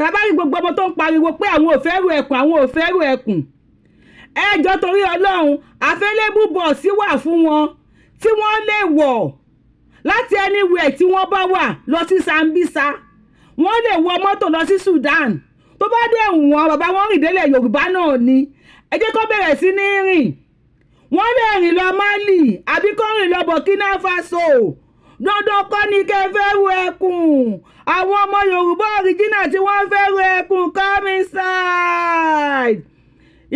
Tàbá rí gbogbo ọmọ tó ń pariwo pé àwọn ò fẹ́ ru ẹkùn, àwọn ò fẹ́ ru ẹkùn, ẹ jọ̀ọ́, torí Ọlọ́run, available bus wà fún wọn tí wọ́n lè wọ̀ láti anywhere tí wọ́n bá wà lọ sí Sambisa. Wọ́n lè wọ mọ́tò lọ sí Sudan. Tó bá dé wọ́n, bàbá wọn rìn délẹ̀ Yorùbá náà ni. Ẹ jẹ́ kó bẹ̀rẹ̀ sí ní rìn. Wọ́n lè rìn lọ Mali àbí kó rìn lọ Burkina Faso. Dandan kọ́ ni kẹ́ fẹ́ ru ẹkùn. Àwọn ọmọ Yorùbá original tí wọ́n fẹ́ ru ẹkùn, come inside.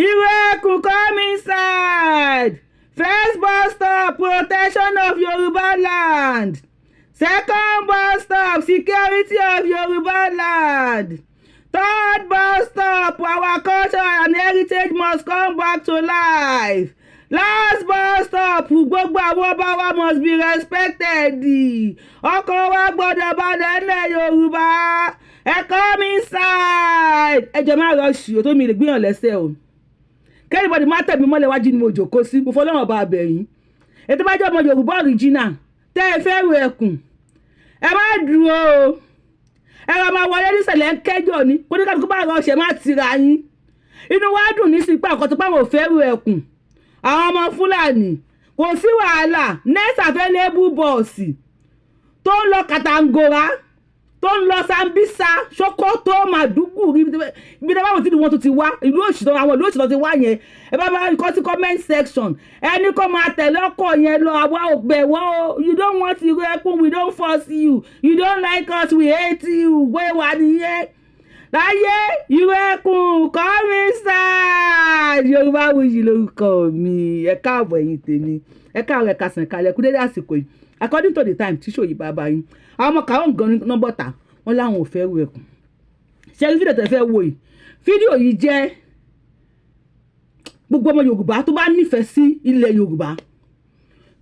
Irú ẹkùn, come inside. First bus stop, protection of Yorùbá land. Second bus stop, security of Yorùbá land. Third bus stop, our culture and heritage must come back to life. Last bus stop, gbogbo àwọn ọba wa must be respected. Ọkàn wa gbọ́dọ̀ balẹ̀ ńlẹ̀ Yorùbá. Ẹ come inside. Ẹ jẹ́ má rush o, tó mi lè gbìyànjú lẹ́sẹ̀ o. Kí anybody má tẹ̀mí mọ́lẹ̀ wájú ni mo jòkó sí. Mo fọlọ́run bá abẹ̀yìn. Ètò bá jẹ́ ọmọ Yorùbá original tẹ́ ẹ fẹ́ ru ẹkùn, ẹ má dúró o. Ẹ rọ máa wọlé nísẹ̀lẹ̀ ń kẹjọ ni kó ní kálukú bá rush, ẹ má tira yín. Inú wa dùn ní sí pé àkọ́tún pé àwọn ò fẹ́ ru ẹkùn, àwọn ọmọ Fúlàní, kò sí wàhálà. Next available bus tó ń lọ Kàtàngórà, tó ń lọ Sambisa, Sokoto, Maiduguri, ibi tí wọ́n ti wọ́n tó ti wá, ìlú òṣìṣẹ́, àwọn ìlú òṣìṣẹ́ ti wá yẹn, ẹ bá bá kọ sí comment section. Ẹni kó máa tẹ̀lé ọkọ̀ yẹn lọ. Àwa ò bẹ̀ wọ́n o. You don't want ìró ẹkùn, we don't force you. You don't like us, we hate you. Wé wà nìyẹn láyé. Ìró ẹkùn, come inside. Yorùbá Wuyì lórúkọ mi. Ẹ káàbọ̀, ẹ̀yin tèmi. Ẹ káàárọ̀, ẹ kásán kalẹ̀ kú dédé àsìkò yìí, according to the time tí ṣòyí bàbá yín. Àwọn ọmọ kàwọn gan ní nọ́bọ̀tà wọn láwọn ò fẹ́ ru ẹkùn. Ṣe rí fídíò tẹ́ fẹ́ wò yìí? Fídíò yìí jẹ́ gbogbo ọmọ Yorùbá tó bá nífẹ̀ẹ́ sí ilẹ̀ Yorùbá.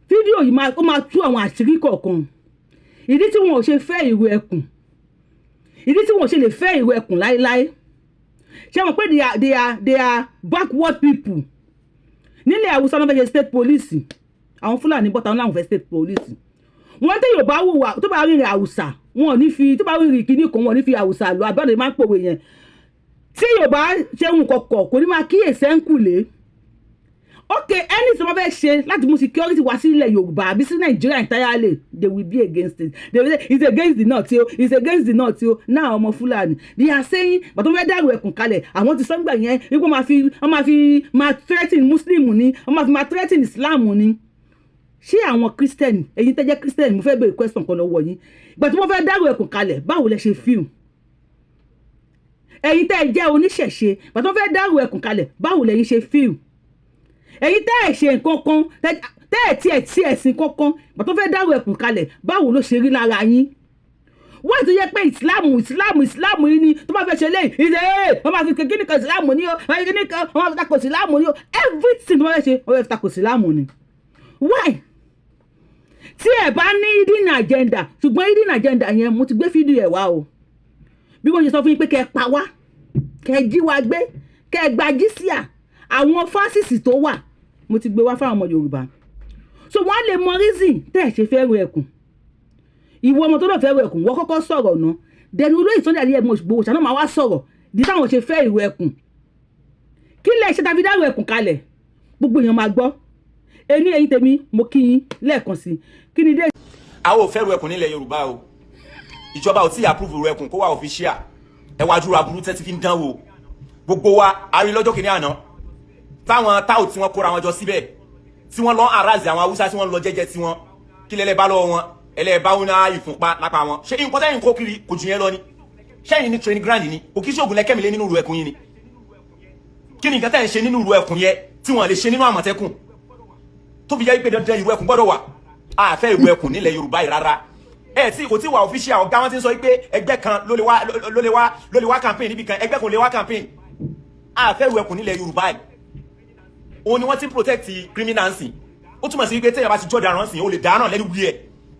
Fídíò yìí ó máa tú àwọn àṣírí kọ̀ọ̀kan, ìdí tí wọn ò ṣe fẹ́ ìrù ẹkùn, ìdí tí wọn ò ṣe lè fẹ́ ìrù ẹkùn láéláé. Ṣé wọn pé they are backward people? Nílẹ̀ Haúsá náà fẹ́ ṣe state police. Àwọn Fúlàní bọ́ta, wọn làwọn fẹ́ state police. Wọ́n tẹ Yorùbá wùwà tó bá rìnrìn Haúsá, wọn ò ní fi tó bá rìnrìn kíní kan, wọn ò ní fi Haúsá lọ. Àbẹ̀rẹ̀ máa ń pòwe yẹn, tí Yorùbá ṣe ń kọ̀kọ̀, kò ní máa kíyèsí ẹ̀ńkùlé. Ok, ẹni tí wọ́n fẹ́ ṣe láti mú security wá sí ilẹ̀ Yorùbá àbí sí Nàìjíríà entirely, they will be against it. They will say it's against the north o, it's against the north o. Now ọmọ Fúlàní, they are saying, bàtà wọ́n fẹ́ dàrú ẹkùn kalẹ̀, àwọn ti sọ́ngbà yẹn wípé wọ́n máa fi máa threaten Muslim ni, wọ́n máa fi máa threaten Islam ni. Ṣé àwọn Christian, ẹ̀yin tẹ́ jẹ́ Christian, mo fẹ́ béèrè question kan lọ́wọ́ yín. Ìgbà tí wọ́n fẹ́ dàrú ẹkùn kalẹ̀, báwo lẹ ṣe feel? Ẹ̀yin tẹ́ jẹ́ oníṣẹ̀ṣe, ìgbà tí wọ́n fẹ́ dàrú ẹkùn kalẹ̀, báwo lẹ̀yin ṣe feel? Ẹ̀yin tẹ́ ẹ̀ ṣe nǹkan kan, tẹ́ ẹ̀ tiẹ̀ tí ẹ̀sìn kankan, ìgbà tó fẹ́ dàrú ẹkùn kalẹ̀, báwo ló ṣe rí lára yín? Wọ́n ti yẹ pé Ìsìláàmù, Ìsìláàmù, Ìsìláàmù yìí ni tó bá fẹ́ ṣe léyìí ìṣe ẹ̀, wọ́n máa fi kíní kan Ìsìláàmù ní o, wọ́n máa fi kíní kan, wọ́n máa fi takò Ìsìláàmù ní o. Everything tó bá fẹ́ ṣe, wọ́n fẹ́ fi takò Ìsìláàmù ni. Why? Tí ẹ bá ní hidden agenda, ṣùgbọ́n hidden agenda yẹn, mo ti gbé fídíò ẹ̀ wá o. Bí wọ́n ṣe sọ fún yín pé kẹ́ ẹ pa wá, kẹ́ ẹ jí wa gbé, kẹ́ ẹ gba jísíà, àwọn fásitì tó wà, mo ti gbé wá fáwọn ọmọ Yorùbá, so wọ́n lè mọ reason tẹ́ ẹ̀ ṣe fẹ́ ru ẹkùn. Ìwọ ọmọ tó lọ fẹ́ ru ẹkùn, wọ́n kọ́kọ́ sọ̀rọ̀ ná. Dẹnu olóyè Sunday Adéyẹmọ Ìgbòho ṣáná máa wá sọ̀rọ̀ di táwọn ṣe fẹ́ ìrù ẹkùn. Kí lẹ ṣe tàbí dárò ẹkùn kalẹ̀? Gbogbo èèyàn máa gbọ́. Ẹni ẹ̀yin tèmi, mo kí yín lẹ́ẹ̀kan sí. Kí ni dé? A ò fẹ́ ru ẹkùn nílẹ̀ Yorùbá o. Ìjọba ò tí ì approve ru ẹkùn kó wà official. Ẹ wá dúró, aburú tẹ́tí fi ń dán wò. Gbogbo wa a rí lọ́jọ́ kìíní àná táwọn táò tí wọ́n kóra wọn jọ síbẹ̀, tí wọ́n lọ àràzì àwọn Haúsá, tí wọ́n lọ jẹ́jẹ́, tí wọ́n kí lẹ́lẹ́ bá lọ́wọ́ wọn, ẹlẹ́ẹ̀bá wọn náà ìfúnpá lápá wọn. Ṣé nǹkan tẹ́yìn kó kiri kò jù yẹn lọ ni? Ṣẹ́yìn ní training ground ni? Kò kí ṣoògùn lẹ́kẹ́mìlé nínú ìrù ẹkùn yín ni? Kí ni nǹkan tẹ́yìn ṣe nínú ìrù ẹkùn yẹn tí wọ́n lè ṣe nínú Àmọ̀tẹ́kùn, tó fi jẹ́ pé dandan ìrù ẹkùn gbọ́dọ̀ wà? A fẹ́ ìrù ẹkùn nílẹ̀ Yorùbá yìí rárá. Ẹ tí kò tí wà official. Ọ̀gá wọn ti ń sọ pé ẹgbẹ́ kan ló lè wá campaign níbi kan, ẹgbẹ́ kan lè wá campaign. A fẹ́ ìrù ẹkùn nílẹ̀ Yorùbá yìí. Òun ni wọ́n ti ń protect criminals. Ó túmọ̀ sí wípé téèyàn bá ti jọ́ daràn sìn, ó lè dáná lẹ́nu wí ẹ̀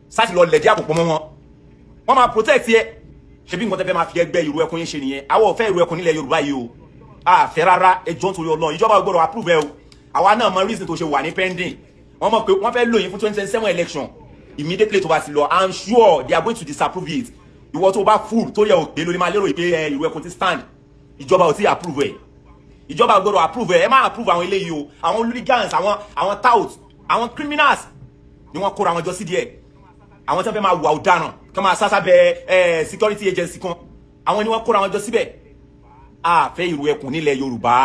sáti lọ lẹ̀dí àpòpọ̀ mọ́ wọn, wọ́n máa protect ẹ. Ṣebí nǹkan tẹ́ fẹ́ máa fi ẹgbẹ́ ìrù ẹkùn yín ṣe nìyẹn? Àwọn ò fẹ́ ìrù ẹkùn nílẹ̀ Yorùbá yìí o. A fẹ́ rárá. Ẹ jọ̀ọ́, nítorí Ọlọ́run, ìjọba gbọ́dọ̀ approve ẹ o. Àwa náà mọ reason tó ṣe wà ní pending. Wọ́n mọ̀ pé wọ́n fẹ́ lò yín fún 2027 election. Immediately tó bá ti lọ, I'm sure they are going to disapprove it. Ìwọ tó bá full tó yẹ òkè lórí máa lérò pé ẹ ìrù ẹkùn ti stand. Ìjọba ò tí approve ẹ, ìjọba gbọ́dọ̀ approve ẹ. Ẹ má approve àwọn eléyìí o. Àwọn hooligans, àwọn tout, àwọn criminals ni wọ́n kóra wọn jọ sí díẹ̀. Àwọn tí wọ́n fẹ́ máa wà ọ̀daràn kí wọ́n máa sásá bẹ ẹ security agency kan, àwọn ni wọ́n kóra wọn jọ síbẹ̀. A fẹ́ ìrù ẹkùn nílẹ̀ Yorùbá,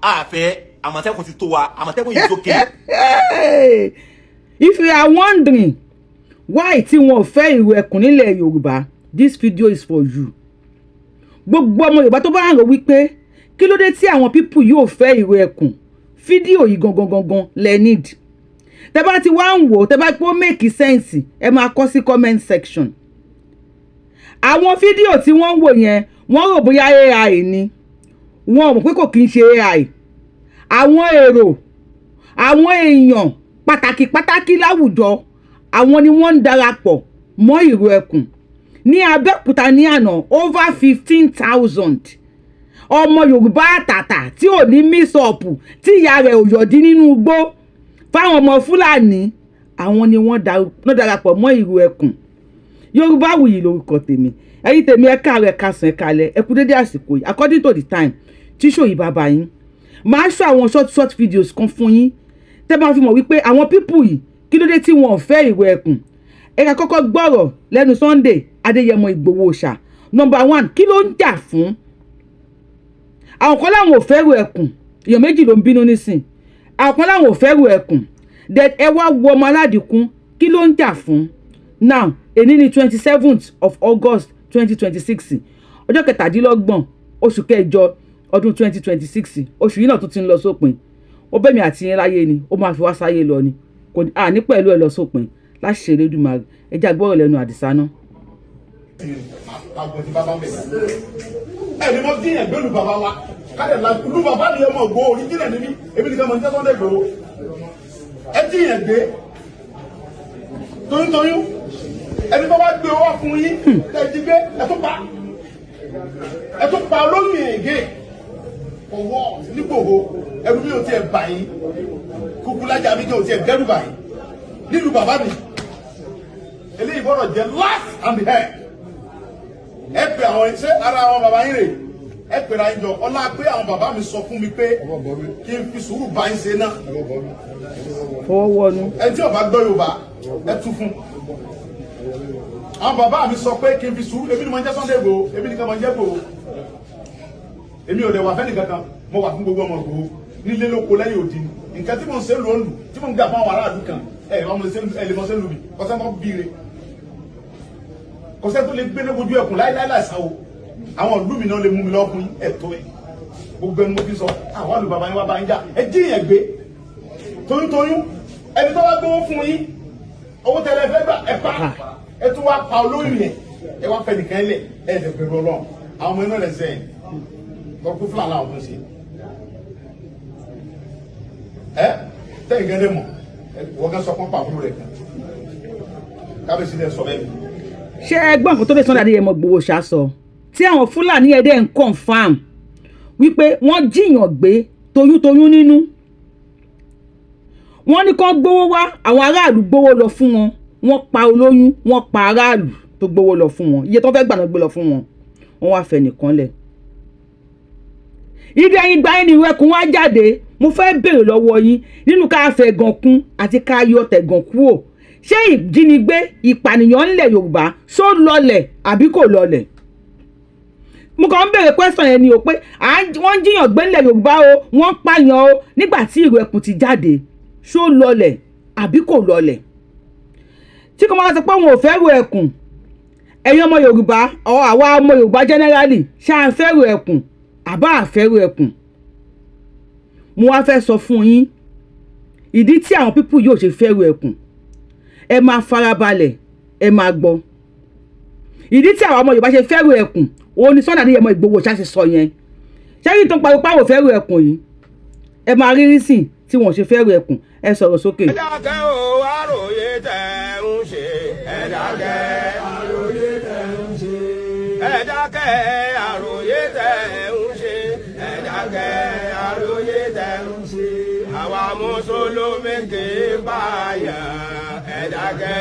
a fẹ́. Àmọ̀tẹ́kùn ti tó wa, Àmọ̀tẹ́kùn yìí tó kéré. If you are wondering why tí wọn ò fẹ́ ìrù ẹkùn nílẹ̀ Yorùbá, this video is for you. Gbogbo ọmọ Yorùbá tó bá ń rò wípé kí ló dé tí àwọn people yóò fẹ́ ìrù ẹkùn, fídíò yìí gangan gangan lẹ need. Tẹ bá ti wá ń wò, tẹ bá pé ó make sense, ẹ máa kọ sí comment section. Àwọn fídíò tí wọ́n ń wò yẹn, wọ́n rò bóyá AI ni. Wọ́n mọ̀ pé kò kí ń ṣe AI. Àwọn èrò, àwọn èèyàn pàtàkì pàtàkì láwùjọ, àwọn ni wọ́n ń darapọ̀ mọ́ ìrù ẹkùn ní Abẹ́òkúta ní àná. Over 15,000 ọmọ Yorùbá àtàtà tí ò ní mix-up, tí ìyá rẹ̀ ò yọ̀dí nínú igbó fáwọn ọmọ Fúlàní, àwọn ni wọ́n darapọ̀ mọ́ ìrù ẹkùn. Yorùbá Wuyì lórúkọ tèmi. Ẹ̀yin tèmi, ẹ káàárọ̀, ẹ káàsán, ẹ káalẹ́, ẹ kú dédé àsìkò yìí, according to the time tí ṣòyí bàbá yín. Máa ṣọ àwọn short short videos kan fún yín tẹ́ bá fi mọ̀ wípé àwọn people yìí, kí ló dé tí wọn ò fẹ́ ìrù ẹkùn. Ẹ ká kọ́kọ́ gbọ́rọ̀ lẹ́nu Sunday Adéyẹmọ Ìgbòho Òòṣà. Number one, kí ló ń jà fún? Àwọn kan láwọn ò fẹ́ ìrù ẹkùn. Èèyàn méjì ló ń bínú nísìn. Àwọn kan láwọn ò fẹ́ ìrù ẹkùn. Then ẹ wá wo ọmọ aládìkún, kí ló ń jà fún? Now, èní ní 27th of August 2026, ọjọ́ 27 oṣù kẹjọ ọdún 2026. Oṣù yìí náà tún ti ń lọ sópin. Ó bẹ́mi àti yín láyé ni, ó máa fi wá sáyé lọ ni, kò ní pẹ̀lú ẹ lọ sópin láṣẹ Elédùmarè. Ẹ jẹ́ àgbọ̀rọ̀ lẹ́nu Àdìsá náà. Àgbọ̀n tí bàbá ń bẹ̀. Ẹni mo dín ẹgbẹ́ lu bàbá wa kálẹ̀ la lu bàbá mi, ọmọ ògbó oríjìnlẹ̀ níbí, èmi nìkan mọ̀ ní sẹ́kọ́ndẹ̀ gbòó. Ẹ dín ẹgbẹ́ toyúntoyún, ẹni tó bá gbé wá fún yín tẹ̀ jí gbé, ẹ tún pa, ẹ tún pa olóyún ègé ọwọ́ nígbòho. Ẹrú mi ò tiẹ̀ bà yín, kúkú lájà mi ò tiẹ̀ dẹ́rù bà yín nílùú bàbá mi. Eléyìí gbọ́dọ̀ jẹ́ last and the head. Ẹ pè àwọn ṣé ara àwọn bàbá yín rè, ẹ pèrè àyín jọ. Ọlá pé àwọn bàbá mi sọ fún mi pé kí n fi sùúrù bá yín ṣe náà. Fọwọ́ wọnú. Ẹ tí ó bá gbọ́ Yorùbá, ẹ tú fún. Àwọn bàbá mi sọ pé kí n fi sùúrù. Èmi ni mo ń jẹ́ Sunday Igboho, èmi nìkan mo ń jẹ́ Igboho. Èmi ò dẹ̀ wà fẹ́ni kankan, mo wà fún gbogbo ọmọ Igboho nílé lóko lẹ́yìn òdi. Nǹkan tí mo ń ṣe lò ń lù tí mo ń gbà fún àwọn aráàlú kan, ẹ ẹ lè mọ ṣe lù mí kọ́sẹ́ mọ́ bíire, kọ́sẹ́ tó lè gbé ní ojú ẹkùn láíláí láìsáwó. Àwọn ìlú mi náà lè mú mi lọ́kùn ẹ̀tọ́ ẹ̀. Gbogbo ẹnu mo fi sọ, àwọn àlù bàbá yín wá bá yín jà. Ẹ jí yẹn gbé toyúntoyún, ẹni tó bá gbówó fún yín, owó tẹ́lẹ̀ fẹ́ gbà, ẹ pa, ẹ tún wá pa olóyún yẹn, ẹ wá fẹ́ nìkan lẹ̀. Ẹ ẹ bẹ̀rù Ọlọ́run. Àwọn ọmọ inú rẹ̀ sẹ́yìn lọ́kú fúlàní àwọn tó ń ṣe ẹ tẹ́yìn gẹ́gẹ́ mọ̀. Wọ́n kẹ́ sọ fún pàbúrò rẹ̀ kan, kábíyèsí lẹ sọ bẹ́ẹ̀. Ṣé ẹ gbọ́n nǹkan tó lè Sunday Adéyẹmọ Ìgbòho ṣá sọ, tí àwọn Fúlàní ẹ̀dẹ̀ ń confirm wípé wọ́n jiyàn gbé toyúntoyún nínú? Wọ́n ní kán gbówó wá, àwọn aráàlú gbówó lọ fún wọn, wọ́n pa olóyún, wọ́n pa aráàlú tó gbówó lọ fún wọn. Iye tó fẹ́ gbà náà gbé lọ fún wọn, wọ́n wá fẹ́ nìkan lẹ̀. Ìdí ẹ̀yìn gba ẹni ìwẹ̀kùn wá jáde. Mo fẹ́ béèrè lọ́wọ́ yín, nínú ká fẹ́ gan kún àti ká yọ tẹ̀gàn kúò, ṣé ìjínigbé, ìpànìyàn ńlẹ̀ Yorùbá, ṣó lọlẹ̀ àbí kò lọlẹ̀? Mo kàn ń béèrè question yẹn ni o, pé wọ́n ń jíyàn gbé ńlẹ̀ Yorùbá o, wọ́n ń pààyàn o. Nígbà tí ìrù ẹkùn ti jáde, ṣó lọlẹ̀ àbí kò lọlẹ̀? Tí kò máa sọ pé òun ò fẹ́ ru ẹkùn, ẹ̀yin ọmọ Yorùbá ọ̀, àwa ọmọ Yorùbá generally, ṣá a fẹ́ ru ẹkùn àbá a fẹ́ ru ẹkùn? Mo wá fẹ́ sọ fún yín ìdí tí àwọn people yóò ṣe fẹ́ ru ẹkùn. Ẹ máa farabalẹ̀, ẹ máa gbọ́ ìdí tí àwọn ọmọ Yorùbá ṣe fẹ́ ru ẹkùn. Òun ni Sunday Adéyẹmọ Ìgbòho ṣá ṣe sọ yẹn. Ṣẹ́yìn tó ń pariwo páwọ̀ fẹ́ ru ẹkùn yìí, ẹ máa rí rísìn tí wọ́n ṣe fẹ́ ru ẹkùn. Ẹ sọ̀rọ̀ sókè. Ẹ dákẹ́ o, àròyé tẹ̀ ń ṣe. Ẹ dákẹ́, àròyé tẹ̀ ń ṣe. Ẹ dákẹ́, àròyé tẹ̀ ń ṣe. Ẹ dákẹ́, àròyé tẹ̀ ń ṣe. Àwa mùsùlùmí kì í pààyàn. Ẹ dákẹ́,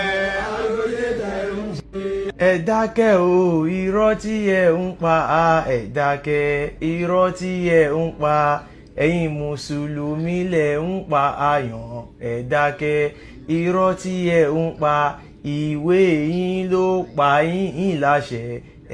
àròyé tẹ̀ ń ṣe. Ẹ dákẹ́ o, irọ́ tí ẹ ń pa. Ẹ dákẹ́ irọ́ tí ẹ ń pa. Ẹ̀yin mùsùlùmí lẹ̀ ń pa àyàn. Ẹ dákẹ́ irọ́ tí ẹ ń pa. Ìwé yín ló pa yín láṣẹ.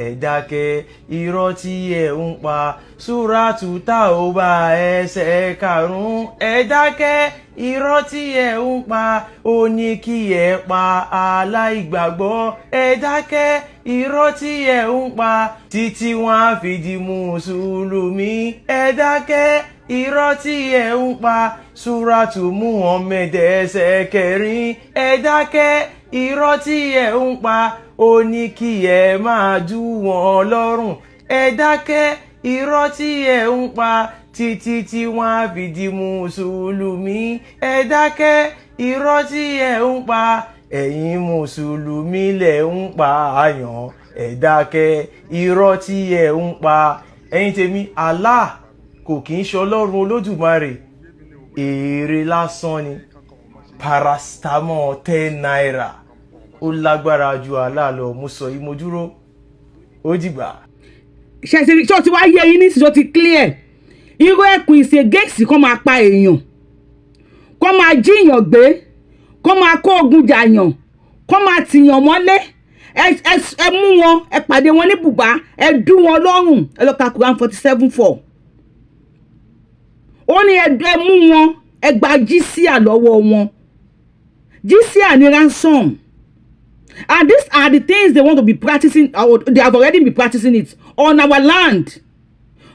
Ẹ dákẹ́ irọ́ tí ẹ ń pa. Súrátù Táóbà ẹsẹ̀ 5. Ẹ dákẹ́ irọ́ tí ẹ ń pa. Ó ní kí ẹ pa aláìgbàgbọ́. Ẹ dákẹ́ irọ́ tí ẹ ń pa, títí wọ́n á fi di mùsùlùmí. Ẹ dákẹ́ irọ́ tí ẹ ń pa. Súrátù Muhammad ẹsẹ̀ 4. Ẹ dákẹ́ irọ́ tí ẹ ń pa. Ó ní kí ẹ máa dù wọ́n lọ́rùn. Ẹ dákẹ́ irọ́ tí ẹ ń pa, títí tí wọ́n á fi di mùsùlùmí. Ẹ dákẹ́ irọ́ tí ẹ ń pa. Ẹ̀yin mùsùlùmí lẹ̀ ń pa àyàn. Ẹ dákẹ́ irọ́ tí ẹ ń pa. Ẹ̀yin tèmi, Allah kò kì í ṣe Ọlọ́run Olódùmarè, èrè lásán ni. Paracetamol ₦10, ó lágbára ju Allah lọ. Mo sọ yìí, mo dúró. Ó dìgbà. Ṣe ṣe o ti wá yé yín nísìsiyìí? Ó ti clear. Irú ẹkùn ìṣègéèsì kó máa pa èèyàn, kó máa jíyàn gbé, kó máa kó ogun jàyàn, kó máa tìyàn mọ́lé. Ẹ mú wọn, ẹ pàdé wọn ní bùbá, ẹ dú wọn lọ́rùn. Ẹ lọ ka Quran 47:4. Ó ní ẹ mú wọn, ẹ gba jísíà lọ́wọ́ wọn. Jísíà ní ransom. And these are the things they want to be practicing, or they have already been practicing it on our land,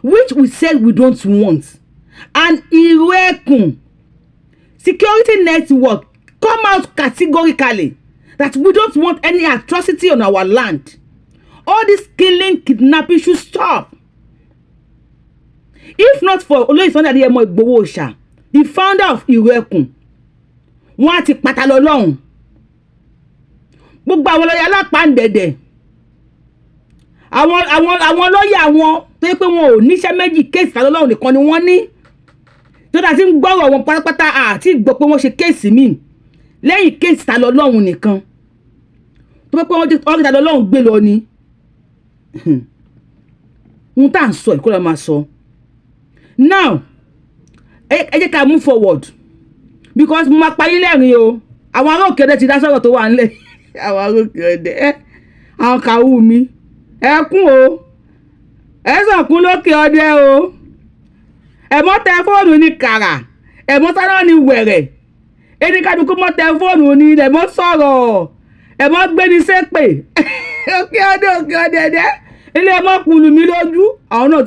which we said we don't want. And Irekun Security Network come out categorically that we don't want any atrocity on our land. All this killing, kidnapping should stop. If not for Olóyè Sunday Adéyẹmọ Ìgbòho Òòṣà, the founder of Irekun, wọ́n á ti pátá lọ lọ́hùn. Gbogbo àwọn lọ́yà alápàǹdẹ̀dẹ̀, àwọn lọ́yà wọn tó yẹ pé wọn ò níṣẹ́ méjì, case Ta lọ́lọ́run nìkan ni wọ́n ní, tó dá sí ń gbọ́rọ̀ wọn pátápátá, àti gbọ́ pé wọ́n ṣe case míì lẹ́yìn case Ta lọ́lọ́run nìkan, tó pé wọ́n rí Ta lọ́lọ́run gbé lọ ni. Ohun tá à ń sọ ìkó máa sọ now. Ẹ jẹ́ ká move forward, because mo máa pa yín lẹ́rìn o. Àwọn ará òkè ọdẹ ti dá sọ̀rọ̀ tó wà ńlẹ̀. Àwọn ará òkè ọdẹ ẹ, àwọn kàwú mi, ẹ kún o, ẹ sọ̀kún lókè ọdẹ o. Ẹ mọ́ tẹ fóònù ní kàrà, ẹ mọ́ sáná ní wẹ̀rẹ̀. Ẹni kálukú mọ́ tẹ fóònù ní, ẹ mọ́ sọ̀rọ̀, ẹ mọ́ gbéni sépè. Òkè ọdẹ, òkè ọdẹ dẹ ilé, ẹ mọ́ kùlù mí lójú. Àwọn náà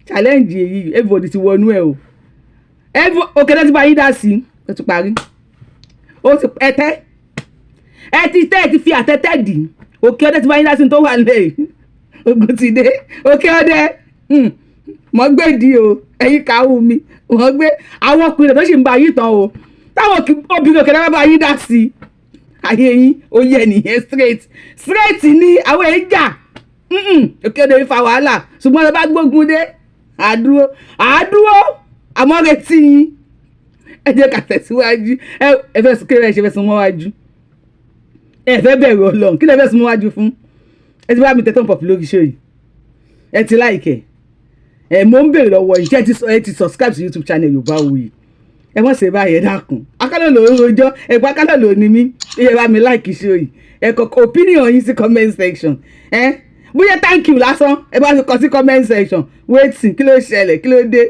challenge èyí, everybody ti wọnú ẹ o. Òkè náà ti bá yín dá sí. Ó ti parí, ó ti ẹtẹ, ẹ ti tẹ́, ẹ ti fi àtẹ́tẹ́ dì. Òkè ọdẹ ti bá yín dá sí tó wà lẹ́yìn. Ogun ti dé òkè ọdẹ. Mọ́ gbé di o. Ẹ̀yin kàwú mi, wọ́n gbé àwọn ọkùnrin tó sì ń bá yín tán o. Táwọn obìnrin òkè náà bá yín dá sí, ayé yín ó yẹ nìyẹn. Straight straight ni àwọn èyí jà. Òkè ọdẹ fa wàhálà, ṣùgbọ́n ẹ bá gbógun dé, àdúró àdúró, àmọ́ retí yín. Ẹ jẹ́ ká tẹ̀síwájú. Ẹ fẹ́ kí ẹ ṣe fẹ́ sún mọ́wájú. Ẹ fẹ́ bẹ̀rù Ọlọ́run, kí lẹ fẹ́ sún mọ́wájú fún? Ẹ ti bá mi tẹ thumb up lórí show yìí, ẹ ti like ẹ. Mo ń béèrè lọ́wọ́ yìí, ṣé ẹ ti subscribe sí YouTube channel Yorùbáwùyí? Ẹ mọ̀ ṣe báyìí, ẹ dákun. Akálọ̀ ló ń rojọ́, ẹ̀gbọ́n akálọ̀ ló ní mí. Ẹ bá mi like show yìí, ẹ kọ opinion yín sí comment section. Ẹ bóyá thank you lásán, ẹ bá mi kọ sí comment section. Wetin, kí ló ṣẹlẹ̀? Kí ló dé?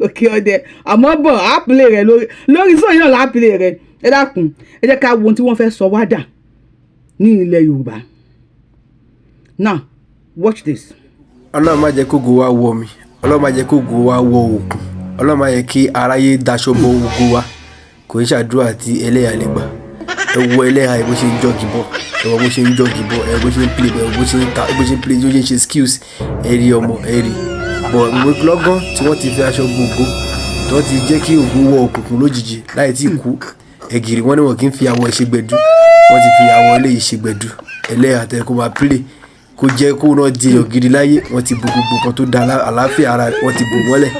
Òkè ọdẹ, àmọ́ bọ̀ àpìlẹ̀ rẹ̀ lórí sóyún náà lápìlẹ̀ rẹ̀. Ẹ dákun, ẹ jẹ́ ká wo ohun tí wọ́n fẹ́ sọ wá dà ní ilẹ̀ Yorùbá. Now watch this. Ọlọ́run má jẹ́ kógo wa wọ mi, Ọlọ́run má jẹ́ kógo wa wọ òkun, Ọlọ́run má jẹ́ kí aráyé daṣọ bo ògo wa. Kò ń ṣàdúrà tí ẹlẹ́yà lè gbà. Ẹ wo ẹlẹ́yà bó ṣe ń jog bọ̀, ẹ wo bó ṣe ń jog bọ̀, ẹ bó ṣe ń play, ẹ wo bó ṣe ń ta, bó ṣe ń play, bó ṣe ń ṣe skills. Ẹ rí ọmọ, ẹ rí bọ̀ lọ́gán tí wọ́n ti fi aṣọ gbogbo, tí wọ́n ti jẹ́ kí ògo wọ òkùnkùn lójijì láì tí kú. Ẹ̀gìrì wọ́n ní wọn kì í fi àwọ̀ ẹ̀ ṣe gbẹ̀du, wọ́n ti fi àwọ̀ eléyìí ṣe gbẹ̀du. Ẹlẹ́yà tẹ kó máa play, kó jẹ́ kó náà di èèyàn gidi láyé, wọ́n ti bo gbogbo nǹkan tó da àlàáfíà ara, wọ́n ti bò mọ́lẹ̀,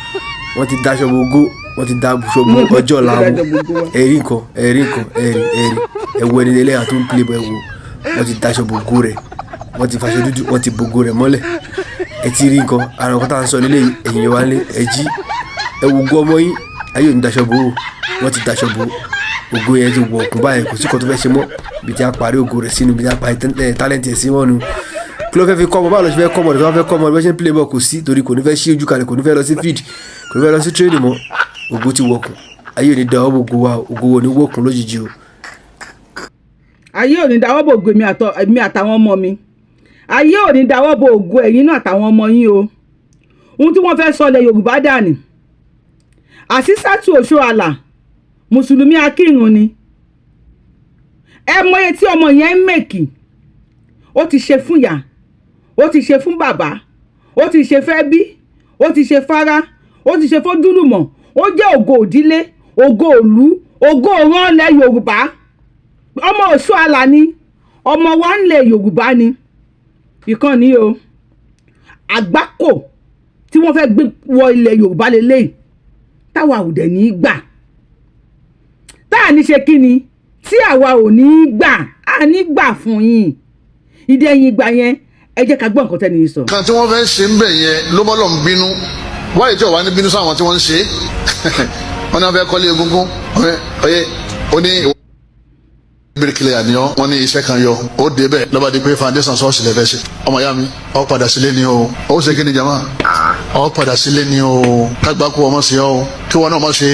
wọ́n ti daṣọ gbogbo, wọ́n ti daṣọ bo ọjọ́ ọ̀la wọn. Ẹ̀rí nǹkan, ẹ̀rí nǹkan, ẹ̀rí, ẹ̀rí. Ẹ wo ẹni ẹlẹ́yà tó ń play bọ̀, ẹ wo Wọ́n ti daṣọ bo ògo rẹ̀, wọ́n ti faṣọ dúdú, wọ́n ti bo ògo rẹ̀ mọ́lẹ̀. Ẹ ti rí nǹkan ara nǹkan tá à ń sọ nílé. Ẹ̀yìn wa nílé, ẹ jí, ẹ wo ògo ọmọ yín. Ayé ò ní daṣọ bò ó. Wọ́n ti daṣọ bò ó, ògo yẹn ti wọ̀ ọ̀kùn báyìí. Kò sí kan tó fẹ́ ṣe mọ́. Ibi tí a parí ògo rẹ̀ sínú, ibi tí a parí talent ẹ̀ sí wọ́n nu. Kí ló fẹ́ fi kọ́ ọmọ? Báwo ló ṣe fẹ́ kọ́ ọmọ rẹ̀? Tó bá fẹ́ kọ́ ọmọ rẹ̀ bó ṣe ń play ball, kò sí, torí kò ní fẹ́ ṣí ojú kalẹ̀, kò ní fẹ́ lọ sí field, kò ní fẹ́ lọ sí training mọ́. Ògo ti wọ̀kùn. Ayé ò ní da ọwọ́ ògo wa, ògo wo ní wọ̀kùn lójijì o. Ayé ò ní dáwọ́ bò ògo èmi àtàwọn ọmọ mi. Ayé ò ní dáwọ́ bò ògo ẹ̀yin náà àtàwọn ọmọ yín o. Ohun tí wọ́n fẹ́ sọ lẹ̀ Yorùbá dàní. Àṣìṣàtù Òṣùàlà, mùsùlùmí akírun ni. Ẹ mọye tí ọmọ yẹn ń make. Ó ti ṣe fún ìyá, ó ti ṣe fún bàbá, ó ti ṣe fẹ́ bí, ó ti ṣe fárá, ó ti ṣe fójúlùmọ̀. Ó jẹ́ ògo òdílé, ògo òlú, ògo òrán ilẹ̀ Yorùbá. Ọmọ Òṣùàlà ni, ọmọ wa ń lẹ̀ Yorùbá ni. Ìkànnì o, àgbákò tí wọ́n fẹ́ gbé wọ ilẹ̀ Yorùbá lélẹ́yìí, táwa ò dẹ̀ ní í gbà. Tá à ní ṣe kí ni tí àwa ò ní í gbà, á ní gbà fún yín. Ìdẹ́yìn ìgbà yẹn, ẹ jẹ́ ká gbọ́ nǹkan tẹ́ni yìí sọ. Kan tí wọ́n fẹ́ ṣe ń bẹ̀ yẹn ló mọ́ lọ́n bínú wáyé tí ò wá ní bínú sáwọn tí wọ́n ń ṣe. Wọ́n ní wọ́n fẹ́ kọ́lé egungun ọyẹ. Ó ní bricklayer ni ọ. Wọ́n ní iṣẹ́ kan yọ, ó dé bẹ́ẹ̀ lọ́ba di pé foundation ṣọ́ọ̀ṣì lè fẹ́ ṣe. Ọmọ ìyá mi, ọ padà sílé ni o. Ó ṣe kí ni jama? Ọ padà sílé ni o. Kágbákò ọmọ sí ọ o, kí wọn náà má ṣe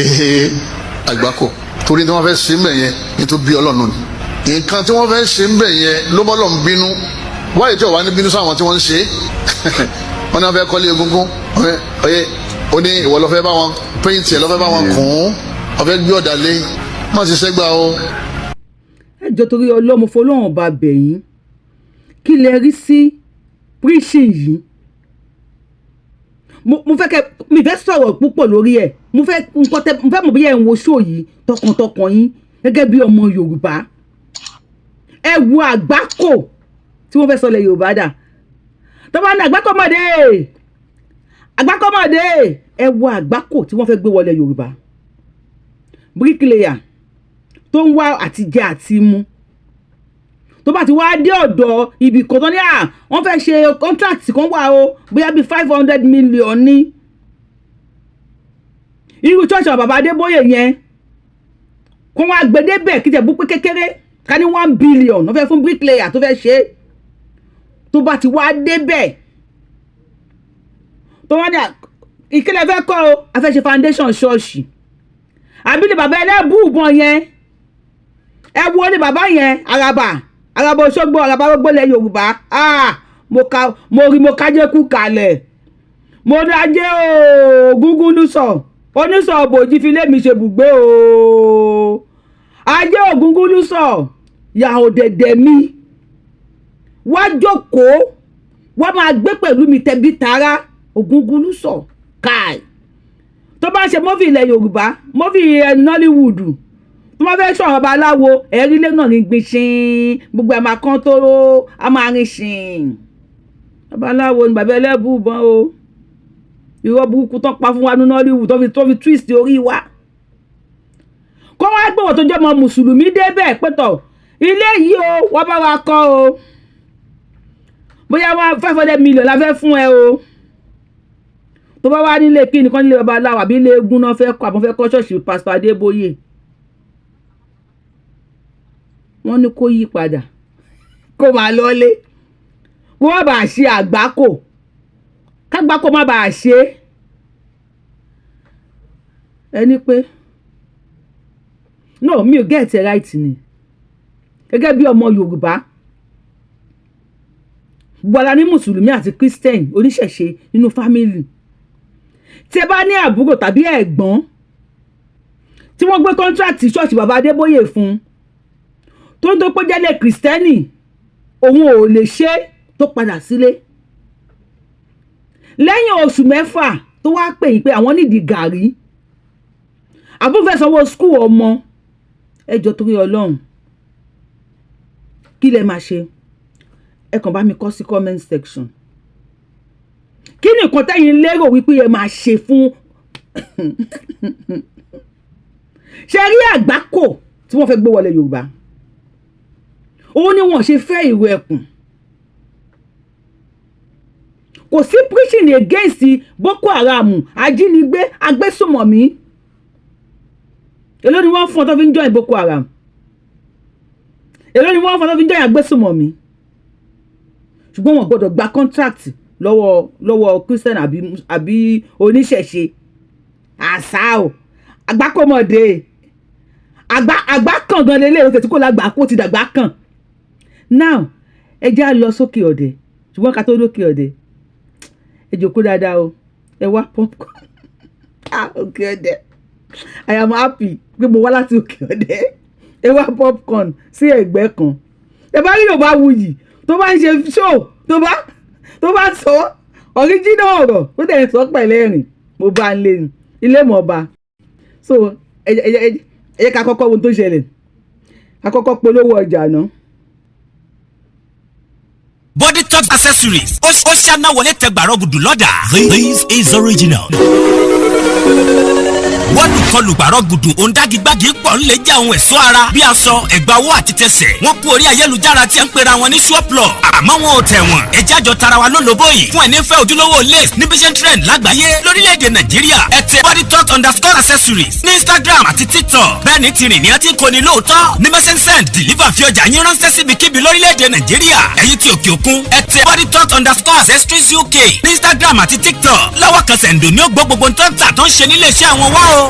àgbákò, torí tí wọ́n fẹ́ ṣe ń bẹ̀ yẹn nítorí bí Ọlọ́run ni. Nǹkan tí wọ́n fẹ́ ṣe ń bẹ̀ yẹn ló mọ́ lọ́n bínú wáyé tí ò wá ní bínú sáwọn tí wọ́n ń ṣe. Wọ́n ní wọ́n fẹ́ kọ́lé egungun ọyẹ. Ó ní ìwọ ló fẹ́ bá wọn paint ẹ̀, ló fẹ́ bá wọn kùn ún, ó fẹ́ gbé ọ̀dà lé. Má ṣiṣẹ́ gbà o. Ẹ jọ̀ọ́, torí ọlọ́mọ fọlọ́run bá bẹ̀yìn, kí lẹ rí sí preaching yìí? Mo fẹ́ kẹ́ mi fẹ́ sọ̀rọ̀ púpọ̀ lórí ẹ̀. Mo fẹ́ nǹkan tẹ mo fẹ́ mọ̀ bóyá ẹ̀ ń wo show yìí tọkàntọkàn yín gẹ́gẹ́ bí ọmọ Yorùbá. Ẹ wo àgbákò tí wọ́n fẹ́ sọ lẹ̀ Yorùbá dà. Tó bá ní àgbákò mọ̀dé, àgbákò mọ̀dé. Ẹ wo àgbákò tí wọ́n fẹ́ gbé wọlé Yorùbá. Bricklayer tó ń wá àtijẹ àti mu, tó bá ti wá dé ọ̀dọ̀ ibì kan tó ní à wọ́n fẹ́ ṣe contract kan wà o, bóyá bíi 500 million ní irú church àwọn bàbá Adébóyè yẹn, kó wọ́n á gbé débẹ̀ kí tẹ̀ bú pé kékeré, ká ní 1 billion wọ́n fẹ́ fún bricklayer tó fẹ́ ṣe é. Tó bá ti wá débẹ̀, tó wọ́n ní ìkílẹ̀ fẹ́ kọ́ o, a fẹ́ ṣe foundation ṣọ́ọ̀ṣì, àbí ní bàbá ẹlẹ́bùbọn yẹn. Ẹ wo ní bàbá yẹn, àràbà, àràbà Òṣogbo, àràbà gbogbo ilẹ̀ Yorùbá. Ah, mo ka, mo rí, mo kájé kú kalẹ̀, mo dájé o. Gúngún sọ onísọ bòjì fi lé mi ṣe bùgbé o. Ajé ògúngún sọ yàwó dẹ̀dẹ̀ mi, wá jókòó, wá máa gbé pẹ̀lú mi tẹbí tará. Ògúngún sọ káì, tó bá ń ṣe movie ilẹ̀ Yorùbá, movie Nollywood, tó bá fẹ́ sọ̀rọ̀ babaláwo, ẹ̀rí ilé náà ní gbin ṣin, gbogbo ẹ̀ máa kán tó a máa rin ṣin. Babaláwo ni bàbá ẹlẹ́bùbọn o. Irọ́ burúkú tó pa fún wa ní Nollywood, tó fi twist orí wa. Kó wá gbé wọ́n tó jẹ́ ọmọ mùsùlùmí débẹ̀ pẹ̀tọ̀ ilé yìí o, wọ́n bá wa kọ́ o, bóyá wá 500 million la fẹ́ fún ẹ o. Tó bá wá nílé kí nìkan, nílé babaláwo àbí ilé eégún náà fẹ́ kọ́, àbọ̀ fẹ́ kọ́ ṣọ́ọ̀ṣì pásítọ̀ Adébóyè, wọ́n ní kó yí padà, kó máa lọ́lé, kó má bàa ṣe àgbákò, kágbákò má bàa ṣe é. Ẹni pé no, mi ò get it right ni. Gẹ́gẹ́ bí ọmọ Yorùbá, gbọ́dá ní mùsùlùmí àti Christian, oníṣẹ̀ṣe nínú family, tí ẹ bá ní àbúrò tàbí ẹ̀gbọ́n tí wọ́n gbé contract ṣọ́ọ̀ṣì bàbá Adébóyè fún, tó ń tó pé jẹ́lẹ̀ Christian, òun ò lè ṣe, tó padà sílé lẹ́yìn oṣù 6, tó wá pè yín pé àwọn nídìí gàrí, àbúrò fẹ́ sanwó school ọmọ, ẹ jọ̀ọ́, torí Ọlọ́run, kí lẹ máa ṣe? Ẹ kàn bá mi kọ sí comment section. Kí ni nǹkan tẹ́yin lérò wípé ẹ máa ṣe fún ṣe rí àgbákò tí wọ́n fẹ́ gbé wọlé Yorùbá? Òun ni wọ́n ṣe fẹ́ ìrù ẹkùn. Kò sí preaching against Boko Haram, ajínigbé, agbésùmọ̀mí. Èló ni wọ́n fún ọ tó fi ń join Boko Haram? Èló ni wọ́n fún ọ tó fi ń join agbésùmọ̀mí? Ṣùgbọ́n wọn gbọ́dọ̀ gba contract lọ́wọ́ Christian àbí oníṣẹ̀ṣe. Àṣà o, àgbákòmọ̀dé, àgbà kan gan lélẹ̀ o, tẹ̀sí kò lágbà kó ti dàgbà kan. Now, ẹ já lọ sókè ọ̀dẹ̀. Ṣùgbọ́n ká tó lókè ọ̀dẹ̀, ẹ jòkó dáadáa o, ẹ wá popcorn. Ah, òkè ọ̀dẹ̀, I am happy pé mo wá láti òkè ọ̀dẹ̀. Ẹ wá popcorn sí ẹ̀gbẹ́ kan. Ẹ bá rí Yorùbá wuyì tó bá ń ṣe show, tó bá sọ original ọ̀rọ̀, tó dẹ̀ sọ pẹ̀lẹ́ rìn, mo bá ń lé ní ilé mọ̀ ọba. So ẹ jẹ́ ká kọ́kọ́ wo ohun tó ṣẹlẹ̀, ká kọ́kọ́ polówó ọjà náà. Body Talk Accessories, ó ṣáná wọlé tẹ gbàrọ̀ gùdù lọ́dà. This is original. Wọ́n kọlù gbàrọ̀ gùdù òǹdàgígbàgì pọ̀ ńlẹ̀ jẹ́ àwọn ẹ̀ṣọ́ ara bí aṣọ, ẹ̀gbà owó àti tẹsẹ̀. Wọ́n kú orí ayélujára tí ń pera wọn ní Surplus, àmọ́ wọn ò tẹ̀ wọ́n. Ẹjẹ́ àjọ tara wa lólobó yìí fún ẹni fẹ́ ojúlówó lace níbi ṣe ń trend lágbàáyé lórílẹ̀‐èdè Nàìjíríà. Ẹ tẹ Body Talk underscore accessories ní Instagram àti TikTok. Bẹ́ẹ̀ ni ti rìn ní ẹtí kò ní lóòótọ́ ní message, send, deliver, fi ọjà yín ránṣẹ́ síbikíbi lórílẹ̀‐èdè Nàìjíríà. Ẹ̀yin tí òkè òkun, ẹ tẹ Body Talk underscore accessories UK ní Instagram àti TikTok. Lọ́wọ́ kan sẹ̀ǹdò ní ó gbọ́ gbogbo tó ń tà tó ń ṣe nílé iṣẹ́ àwọn wá o.